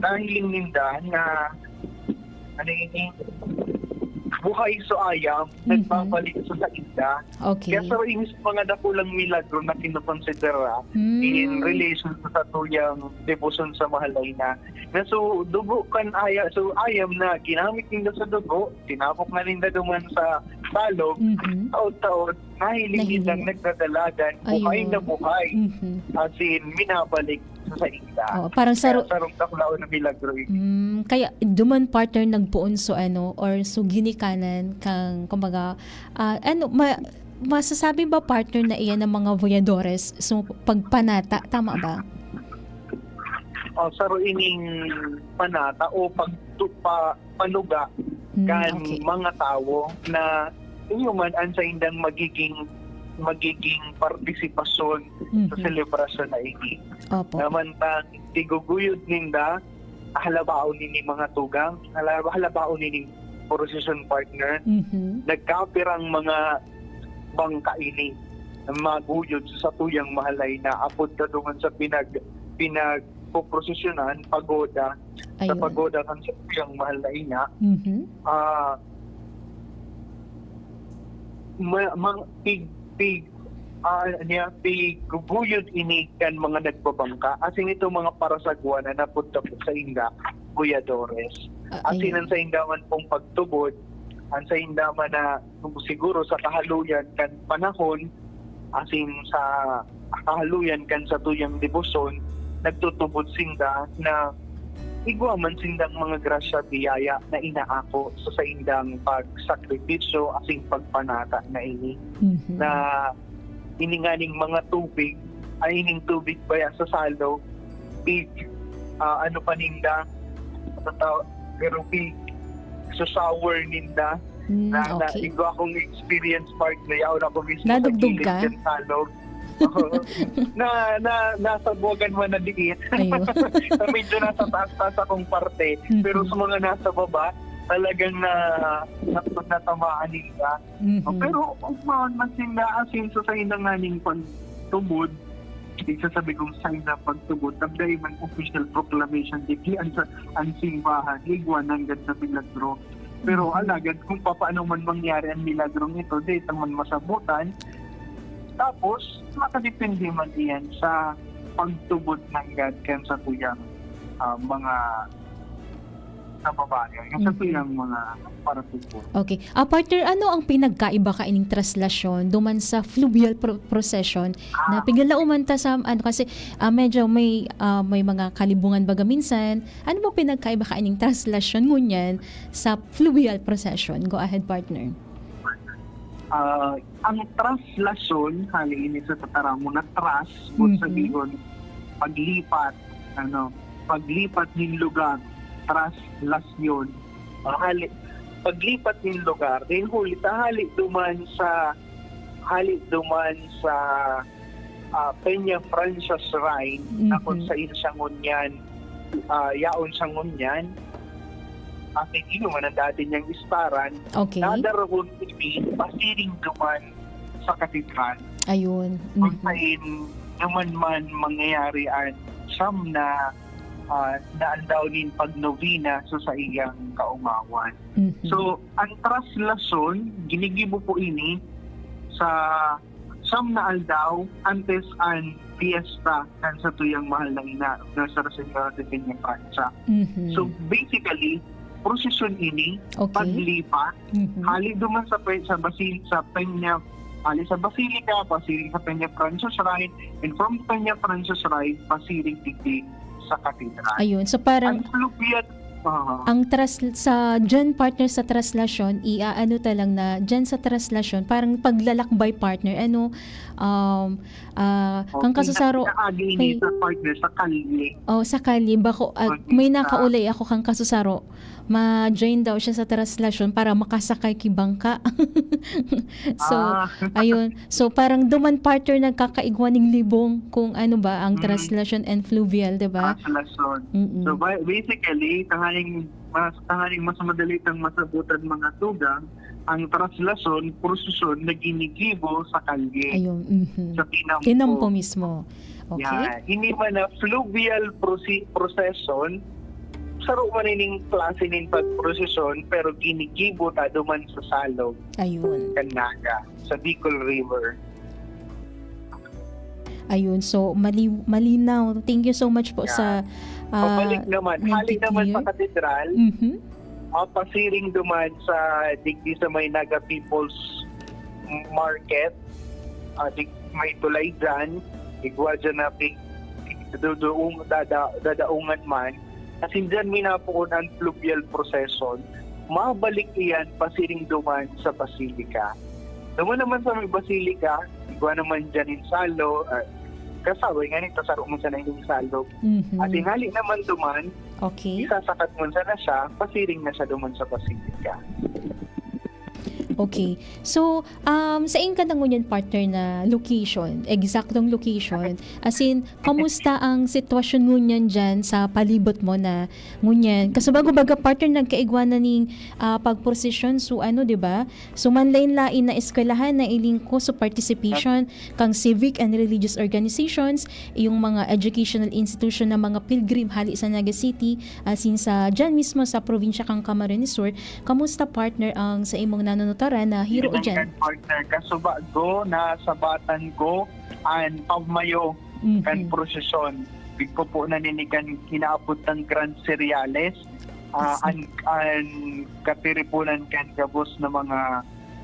nahiling ninda na, ano ini, buhay so ayam, Mhm. nagbabalik sa sainda. Okay. Kaya sa inis mga dakulang milagro na kinokonsidera Mm. in relation sa satuyang debosyon sa mahal na ina. Na so, dugo kan aya-, so, ayam na ginamit ninda sa dugo, tinapok na ninda duman sa salog, Mhm. taon-taon, nahiling Nahiling. nindang nagdadalagan, buhay Ayun. na buhay. Mhm. As in, minabalik sa sainda. Oo, parang Kaya saro- sarong dakulaon na milagro ini. Mm, kaya duman, partner, nagpoon so ano, or so ginikanan kang, kumbaga, ah, ano, ma-, masasabi ba, partner, na iyan ang mga voyadores? So, pagpanata, tama ba? O, saro ining panata o pagtu-, pa-, panuga Mm, kan okay. mga tawo na iyo man an saindang magiging, magiging partisipasyon sa Mhm. selebrasyon na ini. Opo. Naman ta, iguguyod ninda, halabaon nini mga tugang, hala-, halabaon nini procession partner, Mhm. nagkapirang mga bangka ini na maguyod sa satuyang mahal na ina, apod ka duman sa pinag-, pinagpoprosesyonan, pagoda, sa Ayun. pagoda kan satuyang mahal na ina. Mhm. Ah, ma-, mang-, pig-, pig-, ah, niya, piguguyod ini kan mga nagbabangka. Asin ito mga parasagwa na napudtapot sa inda, Kuya Dores. Ah, Asin ayun. Ang sainda man pong pagtubod, ang sainda man na siguro sa kahaluyan kan panahon, asin sa kahaluyan kan satuyang debosyon, nagtutubod sinda na igwa man sindang mga grasya, biyaya na inaako sa saindang pagsakripisyo asin pagpanata na ini. Mhm. Na ini nganing mga tubig, ay ining tubig baya sa salog, pig, ah, ano pa ninda, tataw-, pero pig, so shower ninda, Mm, na, na okay. Igwa akong experience, part na yaon ako mismo Nadugdog sa gilid ka? kan salog. Oo. Na, na, nasabwagan man na diin. Ayun. Na medyo nasa taas-taas akong parte. Mhm. Pero sa mga nasa baba, talagang na, na, natamaan nila. Mhm. Pero ugmaon man sinda, asin sa sainda nganing pagtubod, igsasabi kong sainda pagtubod, nagdai man official proclamation, digdi an sa, an simbahan, igwa nanggad sa milagro. Pero Mhm. alagad kung papaano man mangyari ang milagrong ito, di ito man masabutan. Tapos, makadepende man iyan sa pagtubod nanggad kan satuyang, ah, mga kababayan, kan Mhm. satuyang mga parasugo. Okay. Ah, partner, ano ang pinagkaiba kaining traslasyon duman sa fluvial pro-, procession na Ah. pigalauman ta sa, ano, kasi, ah, medyo may, ah, may mga kalibungan baga minsan. Ano ba pinagkaiba kaining traslasyon ngunyan sa fluvial procession? Go ahead, partner. Ah, ang traslasyon, hali ini sa tataramon na tras, kung Mhm. sabihon, paglipat, ano, paglipat nin lugar, traslasyon. Ah, hali, paglipat nin lugar, din huli ta hali duman sa, hali duman sa, ah, Peña Francia Shrine, na kung Mhm. sain siya ngunyan, ah, yaon siya ngunyan. At hindi naman ang dati niyang istaran, Okay. dadarahon ini pasiring duman sa katedral. Ayun. Kung Mhm. sain naman man mangyayari an siyam na, ah, na aldaw nin pagnovena sa saiyang kaomawan. Mhm. So, ang traslasyon, ginigibo po ini sa siyam na aldaw antes an piyesta kan satuyang mahal na ina, Nuestra Señora de Peñafrancia. Mhm. So, basically, prosesyon ini, Okay. paglipat, Mhm. hali duman sa pe-, sa basil-, sa Peña, hali sa Basilica, pasiring sa Peñafrancia Shrine, and from Peñafrancia Shrine, pasiring digdi sa katedral. Ayun. So, parang Ang fluvial, ah, ang tras-, sa, dyan, partner, sa traslasyon, iaano ta lang na, dyan sa traslasyon, parang paglalakbay, partner, ano, um, ah, okay, kang kasusaro, na-, naagi ini kay sa partner, sa kalye. Oh, sa kalye, bako, ah, Okay, may sa nakaulay ako kang kasusaro. Ma-join daw siya sa traslasyon para makasakay ki bangka. So, Ah. Ayun. So, parang duman, partner, nagkakaigwa ning libong kung ano ba ang Mm. traslasyon and fluvial, di ba? Traslasyon. Mm-mm. So, ba-, basically, tanganing mas, tanganing mas madali tang masabutan, mga tugang, ang traslasyon, prosesyon na ginigibo sa kalye. Ayun. Mhm. Sa tinampo. Tinampo mismo. Okay. Yan. Hindi man na fluvial proce-, procession, saro man ining klase nin pagprosesyon, pero ginigibo ta duman sa salog Ayun. kan Naga, sa Bicol River. Ayun. So, mali-, malinaw. Thank you so much po Yeah. sa, ah, Pabalik naman, hali naman sa nagkiklear. Katedral, Mhm. ah, pasiring duman sa digdi sa may Naga People's Market, ah, di, may tulay dyan, igwa dyan na pig-, duduong, dada-, dadaungan man. Asin dyan minapoon ang fluvial procession, mabalik iyan pasiring duman sa Basilica. Duman naman sa may Basilica, igwa naman dyan in salo, ah, Kasabay nga nito, saro mo sana ining salog. Mhm. At tingali naman duman, Okay. isasakat mo sana siya, pasiring na siya duman sa Basilica. Okay. So, um, sain ka na ngunyan, partner, na location, eksaktong location? As in, kamusta ang sitwasyon ngunyan diyan sa palibot mo na ngunyan? Kasi bago baga, partner, nagkaigwa na ning, ah, pagprosesyon. So, ano, di ba? So, manlain-lain na eskwelahan na ilingkod sa participation kan civic and religious organizations, yung mga educational institution na mga pilgrim hali sa Naga City, asin sa, diyan mismo sa probinsya kan Camarines Sur. Kamusta, partner, ang sa imong nanunutaran na hiro Yun ang diyan? Kan partner, kasubago na sabatan ko an pamayo kan Mhm. prosesyon. Pigpupo na nini kan inaapod tang Grand Cereales, ah, Yes, sir. an, an katiriponan kan gabos na mga,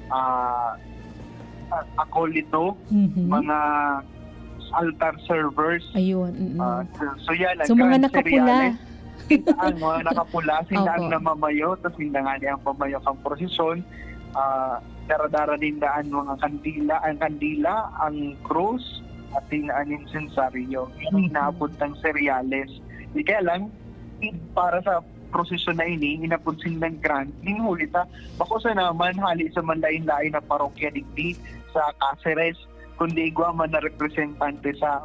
ah, a-, akolito, Mhm. mga altar servers. Ayun, mm. Ah, so, so yan, ang So, mga Grand nakapula. Cereales. Sinda ang mga nakapula, sinda ang Opo. namamayo, tas sinda nga ni ang pamayo kang prosesyon. Ah, dara-dara ninda ang mga kandila, ang kandila, ang krus, at din ang insensaryo. Yan ang Mhm. inaapod ng Cereales. Di kaya lang, i-, para sa prosesyon na ini, inapod sindang grand, ning huli ta, bako sa naman, hali sa manlain-lain na parokya digdi sa Caceres, kundi igwa man na representante sa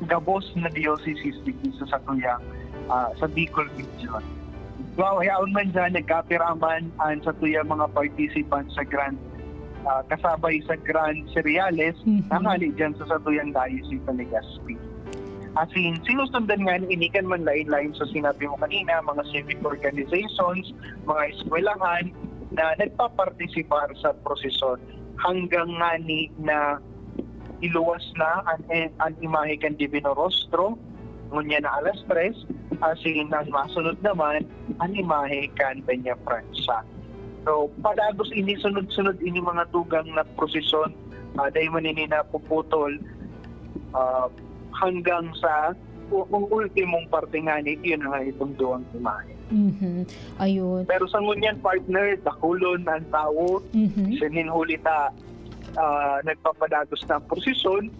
gabos na diocese digdi sa satuyang, ah, sa Bicol Region. Igwa, yaon man dyan, nagkapira man ang satuyang mga participants sa Grand, ah, kasabay sa Grand Cereales, Mhm. na hali dyan sa satuyang diocese sa Legazpi. Asin, sinusundan nga ni ini kan manlain-lain sa sinabi mo kanina, mga civic organizations, mga eskwelahan na nagpapartisipar sa prosesyon hanggang ngani na iluwas na an, an imahe kan Divino Rostro, ngunyan na alas tres, asin an masunod naman, an imahe kan Peña Francia. So, padagos ini, sunod-sunod ini mga tugang na prosesyon, ah, dai man ini napuputol, ah, hanggang sa u-, ang ultimong parte ngani, iyon na nga itong duwang imahe. Mhm. Ayun. Pero sa ngunyan, partner, dakulon ang tawo. Mhm. Sining huli ta, ah, nagpapadagos na ang prosesyon,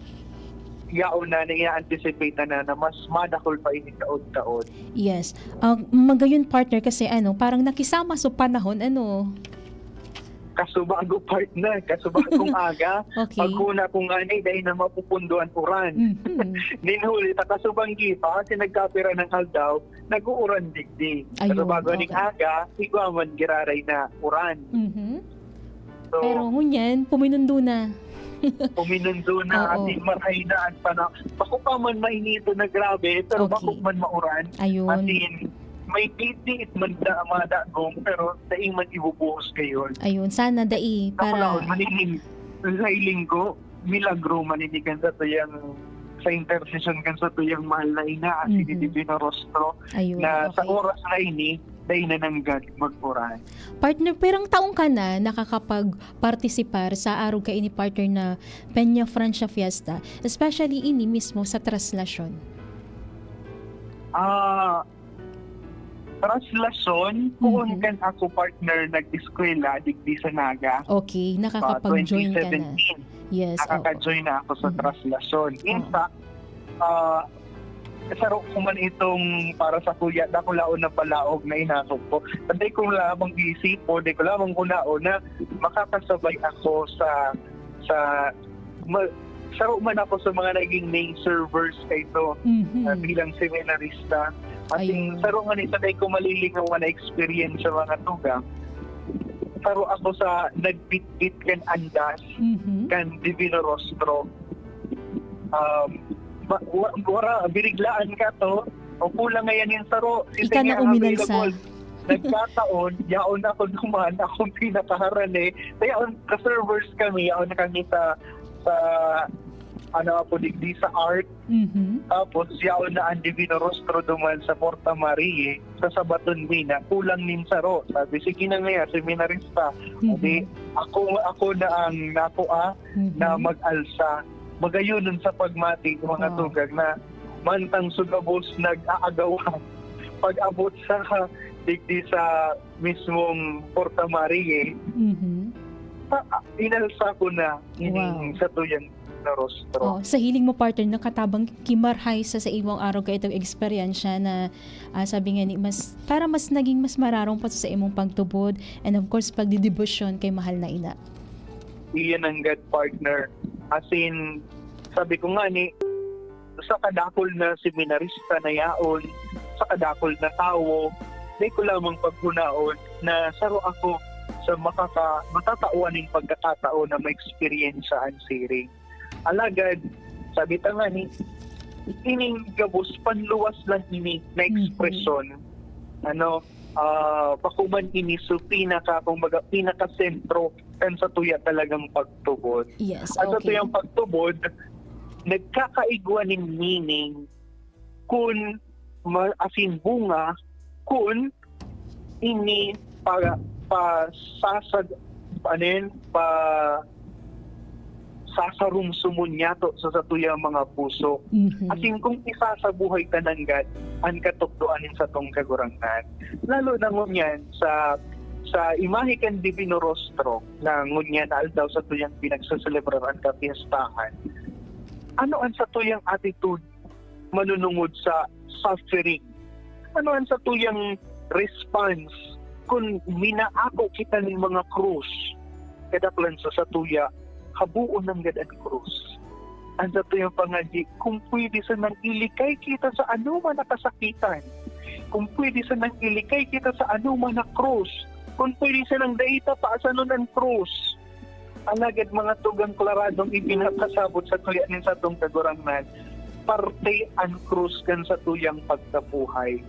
yaon na, na ina-anticipate na, na mas madakul pa ini kaon-kaon. Yes. Ah, magayon, partner, kasi ano, parang nakisama sa panahon, ano? Kasubago, partner, kasubagong aga. Okay. Paghuna ko ngani, dai na mapupundo an uran. Mhm. Nin huli ta kasubang gipa, kasi nagkapira ng aldaw, nag-uuran digdi. Ayun, Kasubago ning okay. aga, igwa man giraray na uran. Mhm. So, Pero ngunyan, puminundo na. puminundo na, Oo. asin maray na an pana-, bako pa man mainito na grabe, pero Okay. bako man mauran. Ayun. Asin, may titiit man da, madagom, pero dai man ibubuhos gayon. Ayun, sana dai para Kapalaon, manining, sa linggo, milagro man ini kan satuyang, sa intercession kan satuyang mahal na ina, asin Mhm. ni Divino Rostro, Ayun, na sa okay. oras na ini, dai na nanggad mag-uran. Partner, pirang taon ka na nakakapag-partisipar sa arog kaini, partner, na Peña Francia Fiesta, especially ini mismo sa traslasyon? Ah, traslasyon, poon Mhm. kan ako, partner, nag-eskwela digdi sa Naga. Okay, Ah, nakakapag-join ka na. twenty seventeen. Yes, oo. Nakaka-join na ako sa Mhm. traslasyon. In Oo. fact, ah, saro ko man itong para sa kuya, dakulaon na palaog na inako ko. Dai ko lamang iisipon, dai ko lamang hunaon na makakasabay ako sa, sa, ma-, saro man ako sa mga naging main servers kaito, Mhm. ah, bilang seminarista. At Ayun. yung saro nga ni sa dai ko malilingawan na experience sa mga tugang, saro ako sa nagbitbit kan andas, Mhm. kan Divino Rostro. Um, ma-, wa-, wara, biriglaan ka to. O kulang ngayon yung saro. Ika Sisay na nga uminalsa. available. Nagkataon, yaon ako naman, akong pinakaharani. Kaya on, ka-servers kami, yaon na kami sa, sa, ano, apo digdi sa art. Mhm. Tapos, yaon na ang Divino Rostro duman sa Porta Maria, sa Sabaton Mina, kulang nin saro. Sabi, "Sige na nga, seminarista." Mhm. Sabi, "Ako, ako na ang nakua Mhm. na mag-alsa." Magayon nun sa pagmati ng mga Wow. tugang na mantang sugabos nag-aagawan. Pag-abot sa, digdi sa mismong Porta Maria, Mhm. pa-, inalsa ko na ining Wow. satuyang Divino Rostro. Oh, sa hiling mo, partner, nakatabang ki marhay sa, sa imong arog kaitong eksperyensya na, ah, sabi nga ni, mas, para mas naging mas mararong pa sa imong pagtubod and of course, pagdidebosyon kay mahal na ina. Iyan ang God, partner. As in, sabi ko nga ni, sa kadakul na seminarista na yaon, sa kadakul na tawo, dai ko lamang paghunaon na saro ako sa makaka-, matatawan nin pagkakataon na ma-experience an siring. Alagad, sabi ta nga ni, ining gabos panluwas lang ini na Mhm. ekspresyon, ano, ah, bako man ini so pinaka, kumbaga, pinakasentro kan satuya talagang pagtubod. Yes, Ang okay. satuyang pagtubod, nagkakaigwa nin meaning kun ma-, as in, bunga, kun ini pa, pasasag-, ano yun, pa, sasarumsumon niyato sa satuyang mga puso. Mhm. As in, kung isasabuhay ta nanggad an katukdoan nin satong Kagurangnan. Lalo na ngunyan sa, sa imahe kan Divino Rostro na ngunyan na aldaw satuyang pinagseselebrar an kapiestahan. Ano an satuyang attitude manunungod sa suffering? Ano an satuyang response kun minaako kita nin mga krus? Kadaklan sa satuya, haboon nanggad an krus. An satuyang pangadyi, kung pwede sanang ilikay kita sa anoman na kasakitan, kung pwede sanang ilikay kita sa anoman na krus, kung pwede sanang dai ta paasanon an krus. Alagad, mga tugang, klaradong ipinapasabot satuya nin satong Kagurangnan, parte an krus kan satuyang pagkabuhay.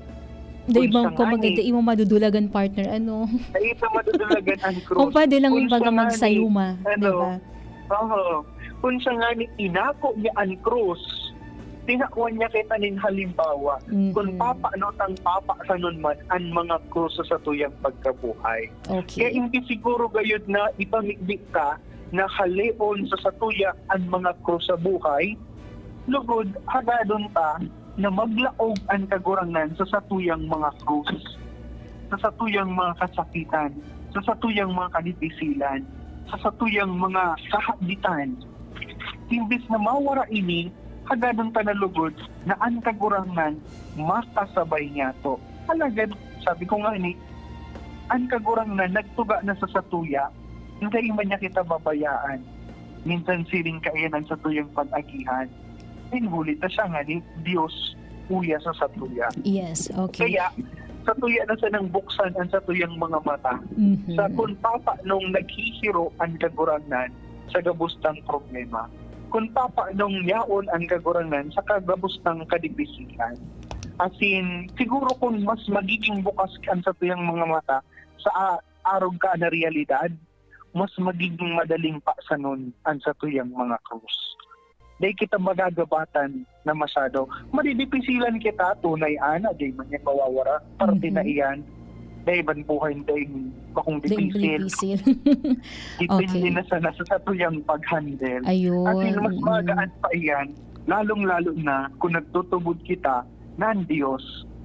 Dai Kung bang, siya kumbaga, ngani, dai mo madudulagan, partner, ano? Dai ta madudulagan an krus. Kung pwede lang, Kung kumbaga, siya ngani, magsayuma, di ano, ba? Oo. Kung siya ngani inako niya an krus, tinawan niya kita nin halimbawa Mhm. kun papaano tang papasanon man an mga krus sa satuyang pagkabuhay. Kaya Okay. hindi siguro gayod na ipamibi ta na haleon sa satuya an mga krus sa buhay, lugod hagadon ta na maglaog an Kagurangnan sa satuyang mga krus, sa satuyang mga kasakitan, sa satuyang mga kadipisilan, sa satuyang mga kahaditan. Imbes na mawara ini, hagadon ta na lugod na an Kagurangnan makasabay niyato. Alagad, sabi ko nga ni, an Kagurangnan nagtuga na sa satuya, dai man niya kita babayaan. Minsan siring kaiyan an satuyang pag-agihan. Huli ta siya ngani Dios uya sa satuya. Yes, okay. Kaya, satuya na sanang buksan an satuyang mga mata Mhm. sa kun papanong naghihiro an Kagurangnan sa gabos tang problema, kun papanong yaon an Kagurangnan sa kagabos tang kadipisilan. As in, siguro kun mas magiging bukas an satuyang mga mata sa a-, arog ka na realidad, mas magiging madaling pasanon an satuyang mga krus. Dai kita magagabatan na masyado. Madidipisilan kita, tunay, ana, dai man yan mawawara. Parte Mhm. na iyan. Dai man buhay, dai bakong Dai dipisil. dipisil. Depende Okay. na sana sa satuyang pag-handle. Ayun. As in, mas Mm. magaan pa iyan, lalong-lalo na kung nagtutubod kita na an Dios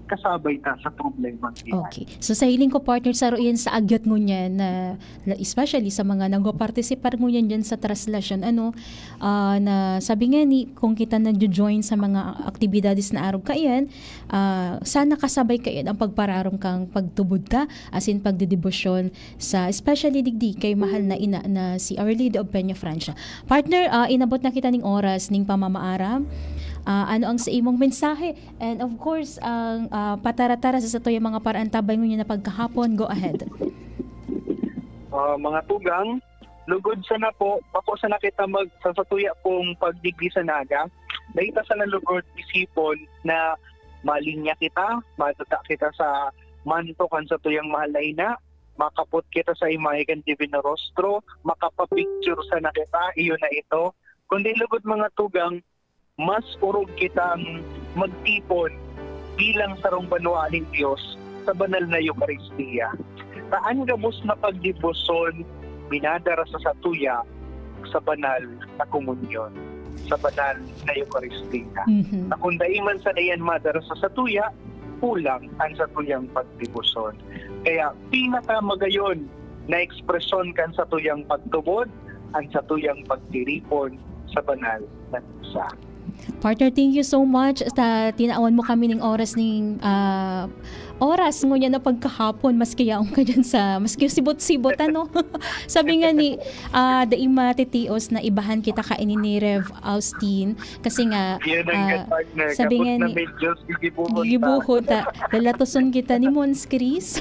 kasabay ta sa problemang iyan. Okay. So, sa hiling ko, partner, saro iyan sa agyo ngunyan na, na especially sa mga nagpa-participar ngunyan diyan sa traslasyon, ano, ah, na sabi nga ni, kung kita nagjo-join sa mga aktibidades na arog kaiyan, ah, sana kasabay kaiyan ang pagpararom kang pagtubod ta, as in pagdedebosyon sa, especially digdi kay mahal na ina na si Our Lady of Peña Francia. Partner, ah, inabot na kita ning oras ning pamamaaram. Ah, ano ang sa imong mensahe? And of course, ang, ah, patara-tara sa satuyang mga paraantabay ngunyan na pagkahapon. Go ahead. Ah, mga tugang, lugod sana po, bako sana kita mag-, sa satuya pong pagdigdi sa naga, dai ta sana lugod isipon na malinya kita, maduta kita sa manto kan satuyang mahal na ina, makapot kita sa imahe kan Divino Rostro, makapapicture sana kita, iyo na ito. Kundi lugod, mga tugang, mas orog kitang magtipon bilang sarong banwaan nin Dios sa banal na Eukaristia. Ta an gabos na pagdebosyon minadara sa satuya sa banal na komunyon, sa banal na Eukaristia. Mhm. Na kung dai man sana iyan madara sa satuya, kulang an satuyang pagdebosyon. Kaya pinakamagayon na ekspresyon kan satuyang pagtubod, an satuyang pagtiripon sa banal na misa. Partner, thank you so much sa tinawan mo kami ning oras ning, ah, oras ngunyan na pagkahapon, maski yaon ka dyan sa, maski sibot-sibot, ano? Sabi nga ni, ah, dai matitios na ibahan kita kaini ni Rev Austin, kasi nga, Yun ang ah, good, partner. sabi Kapos nga na ni, medyo gigibuhon ta. gigibuhon ta, lalatoson kita ni Mons Chris.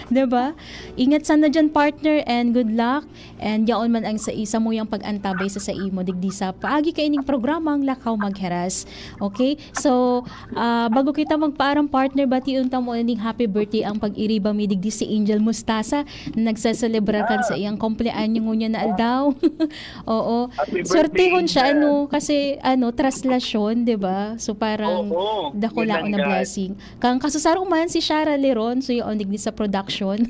Diba? Ingat sana dyan, partner, and good luck. And yaon man ang sa isa mo yung pag-antabay sa saimo digdi sa paagi kaining programang Lakaw Magheras. Okay? So, ah, bago kita magpaaram, partner, bation ta mo ning happy birthday ang pag-iriba mi digdi si Angel Mustasa na nagseselebrar kan Ah. sa iyang kumpleanyo ngunyan na aldaw. Oo. Happy birthday, Swertehon siya, Angel. Ano, kasi, ano, traslasyon, di ba? So, parang Oo, dakulaon yun na ang blessing. Kang kasusaro man, si Shara Leron, so yung digdi sa production.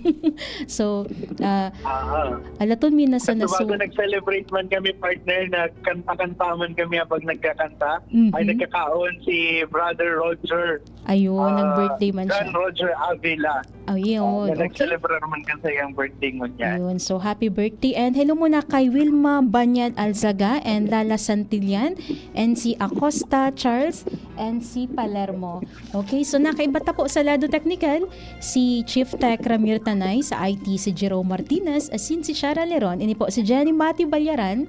So, ah, Aha. alaton mi na sa Kasi nasu- bago nag-celebrate man kami, partner, nagkanta-kanta man kami habang nagkakanta. Mhm. Ay, nagkakaon si Brother Roger. Ayun, ah, nag-birthday man John siya. Roger Avila. Ayun, Ah, na okay. Nag-celebrate man kasi yung birthday mo niya. Ayun, so happy birthday. And hello muna kay Wilma Banyad Alzaga and Lala Santillan and si Acosta Charles and si Palermo. Okay, so nakaiba ta po sa lado teknikal, si Chief Tech Ramir Tanay, sa I T si Jerome Martinez, asin si Shara Leron, ini po si Jenny Mati Balyaran.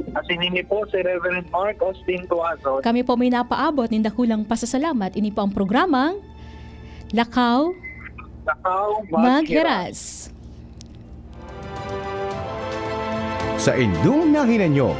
At ini po si Reverend Mark Austin Tuazon. Kami po may napaabot nin dakulang pasasalamat. Ini po ang programang Lakaw Lakaw Magheras. Sa indong nahinanyo,